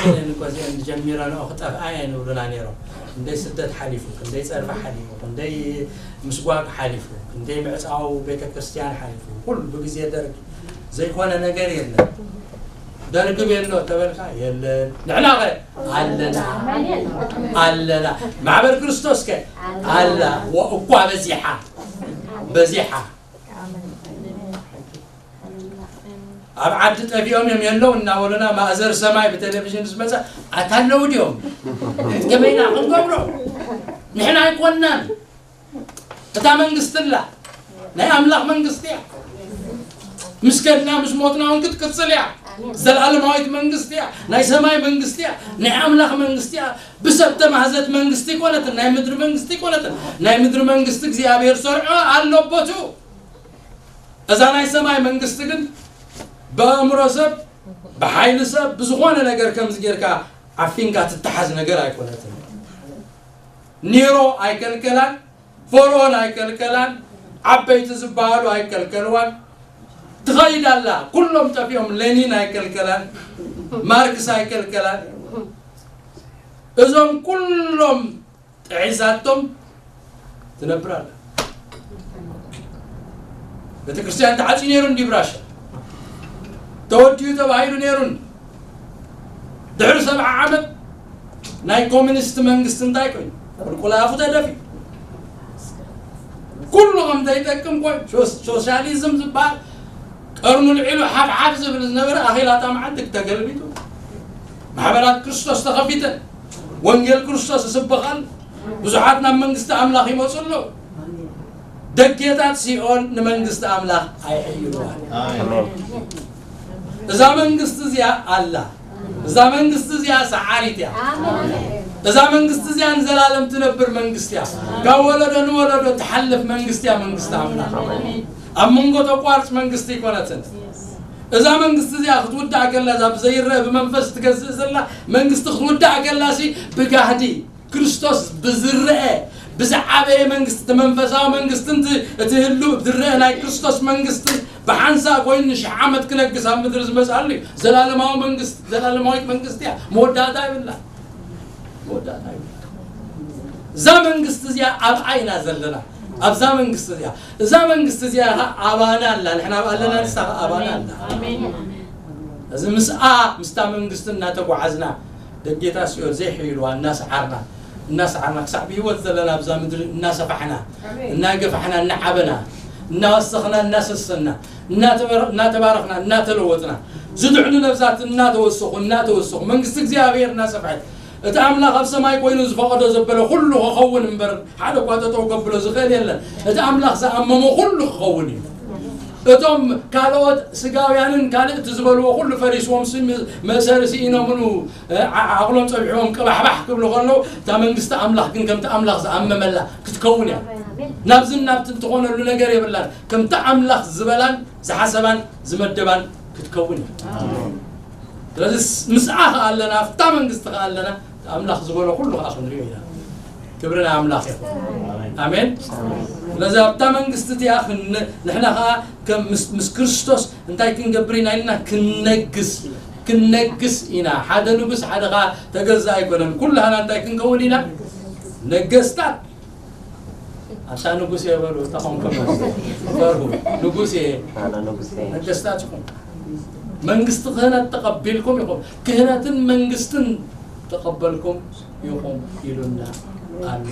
እዚአን እኮ እዚአን ጀሚረንኦ ክጠፍኣ እየን ይብሉና ነይሮም። ክንደይ ስደት ሓሊፉ፣ ክንደይ ጸርፊ ሓሊፉ፣ ክንደይ ምስጓግ ሓሊፉ፣ ክንደይ ምዕጻው ቤተ ክርስቲያን ሓሊፉ፣ ኩሉ ብግዜ ደርግ ዘይኮነ ነገር የለን። ደርግ ቤሎ ተበልካ የለን። ንሕና ኸ ኣለና፣ ኣለና። ማሕበር ክርስቶስ ከ ኣላ፣ ወ-፣ እኳ በዚሓ፣ በዚሓ። ኣብ ዓዲ ጠፊኦም እዮም የለው እናበሉና ማእዘር ሰማይ ብቴሌቪዥን ዝመጸ ኣታ ኣለዉ ድዮም? ከመይና ክንገብሮ? ንሕና ኣይኮንናን። እታ መንግስቲ ኣላ፣ ናይ ኣምላኽ መንግስቲ እያ። ምስ ከድና ምስ ሞትና እውን ክትቅጽል እያ። ዘላለማዊት መንግስቲ እያ። ናይ ሰማይ መንግስቲ እያ። ናይ ኣምላኽ መንግስቲ እያ። ብሰብ ተማህዘት መንግስቲ ኣይኮነትን። ናይ ምድሪ መንግስቲ ኣይኮነትን። ናይ ምድሪ መንግስቲ እግዚኣብሔር ሰርዖ ኣሎ ቦትኡ። እዛ ናይ ሰማይ መንግስቲ ግን ብኣእምሮ ሰብ፣ ብሓይሊ ሰብ፣ ብዝኾነ ነገር ከምዚ ጌርካ ዓፊንካ ትተሓዝ ነገር ኣይኮነትን። ኒሮ ኣይከልከላን፣ ፈርዖን ኣይከልከላን፣ ዓበይቲ ዝበሃሉ ኣይከልከልዋን። ትኸይድ ኣላ። ኩሎም ጠፊኦም። ሌኒን ኣይከልከላን፣ ማርክስ ኣይከልከላን። እዞም ኩሎም ጥዒዛቶም ትነብር ኣላ። ቤተ ክርስቲያን ተዓፅዩ ነይሩ እንዲ ብራሻ ተወዲኡ ተባሂሉ ነይሩ። ድሕሪ ሰብዓ ዓመት ናይ ኮሚኒስት መንግስቲ እንታይ ኮይኑ? ቁልቁል ኣፉ ተደፊኡ። ኩሉ ከም ዘይጠቅም ኮይኑ ሶስ-፣ ሶሻሊዝም ዝበሃል ቀርኑ ልዒሉ ሓፍሓፍ ዝብል ዝነበረ ኣኺላታ መዓልቲ ተገልቢጡ። ማሕበራት ክርስቶስ ተኸፊተን። ወንጌል ክርስቶስ ይስበኻል። ብዙሓት ናብ መንግስቲ ኣምላኽ ይመጹ ኣለዉ። ደጌታት ሲኦል ንመንግስቲ ኣምላኽ ኣይሕይልዋን። ኣሜን። እዛ መንግስቲ እዚኣ ኣላ። እዛ መንግስቲ እዚኣ ሰዓሪት እያ። እዛ መንግስቲ እዚኣ ንዘላለም ትነብር መንግስቲ እያ። ካብ ወለዶ ንወለዶ ትሓልፍ መንግስቲ እያ መንግስቲ ኣምላኽ። ኣብ መንጎ ተቋርጽ መንግስቲ ኣይኮነትን። እዛ መንግስቲ እዚኣ ክትውዳእ ከላ፣ እዛ ብዘይረአ ብመንፈስ ትገዝእ ዘላ መንግስቲ ክትውዳእ ከላሲ ብጋህዲ ክርስቶስ ብዝረአ ብዝዓበየ መንግስቲ፣ እቲ መንፈሳዊ መንግስቲ፣ እቲ፣ እቲ ህሉ ዝረአ ናይ ክርስቶስ መንግስቲ ብሓንሳእ ኮይኑ ንሽሕ ዓመት ክነግስ ኣብ ምድሪ ዝመጽኣሉ እዩ። ዘላለማዊ መንግስቲ፣ ዘላለማዊት መንግስቲ እያ። መወዳእታ ይብላ። መወዳእታ ይብላ። እዛ መንግስቲ እዚኣ ኣብኣ ኢና ዘለና። ኣብዛ መንግስቲ እዚኣ፣ እዛ መንግስቲ እዚኣ ኸኣ ኣባና ኣላ። ንሕና ኣብኣ ኣለና፣ ንሳ ኸኣ ኣባና ኣላ። ኣሜን። እዚ ምስኣ፣ ምስታ መንግስቲ እናተጓዓዝና፣ ደጌታ ሲኦል ዘይሕይልዋ እናሰዓርና፣ እናሰዓርና፣ ክሳዕ ብህይወት ዘለና ኣብዛ ምድሪ እናሰፋሕና፣ ኣሜን። እናገፋሕና፣ እናዓበና፣ እናወሰኽና፣ እናሰሰና፣ እናተበረ-፣ እናተባረኽና፣ እናተለወጥና፣ ዝድሕኑ ነብሳት እናተወሰኹ፣ እናተወሰኹ፣ መንግስቲ እግዚኣብሔር እናሰፍሐት፣ እቲ ኣምላኽ ኣብ ሰማይ ኮይኑ ዝፈቐዶ ዘበለ ኩሉ ክኸውን እምበር፣ ሓደ እኳ ጠጠው ከብሎ ዝኽእል የለን። እቲ ኣምላኽ ዝኣመሞ ኩሉ ክኸውን እዩ። እቶም ካልኦት ስጋውያንን ካልእ እቲ ዝበልዎ ኩሉ ፈሪስዎም ሲ-፣ መእሰሪ ስኢኖምሉ፣ እ፣ ዓ-፣ ዓቕሎም ጸቢሕዎም ቅባሕባሕ ክብሉ ከለዉ፣ እታ መንግስቲ ኣምላኽ ግን ከምቲ ኣምላኽ ዝኣመመላ ክትከውን እያ። ናብዝን ናብቲ እንትኾነሉ ነገር የብላን። ከምቲ ኣምላኽ ዝበላን ዝሓሰባን ዝመደባን ክትከውን እያ። ስለዚ ምስኣ ከኣ ኣለና፣ ኣብታ መንግስቲ ከኣ ኣለና፣ ኣምላኽ ዝበሎ ኩሉ ከኣ ክንሪኦ ኢና። ክብሪ ንኣምላኽ ይኹን። ኣሜን። ስለዚ ኣብታ መንግስቲ እቲኣ ክን- ንሕና ከዓ ከም ምስ ምስ ክርስቶስ እንታይ ክንገብር ኢና ኢልና? ክንነግስ። ክንነግስ ኢና። ሓደ ንጉስ ሓደ ከዓ ተገዛ ኣይኮነን። ኩላህና እንታይ ክንከውን ኢና? ነገስታት። ኣታ ንጉስ እየ በሉ። ተኾንኩም ፈርሁ። ንጉስ እየ። ኣነ ንጉስ እየ። ነገስታት ኢኹም። መንግስቲ ክህነት ተቐቢልኩም ኢኹም። ክህነትን መንግስትን ተቐበልኩም ኢኹም ኢሉና ኣሎ።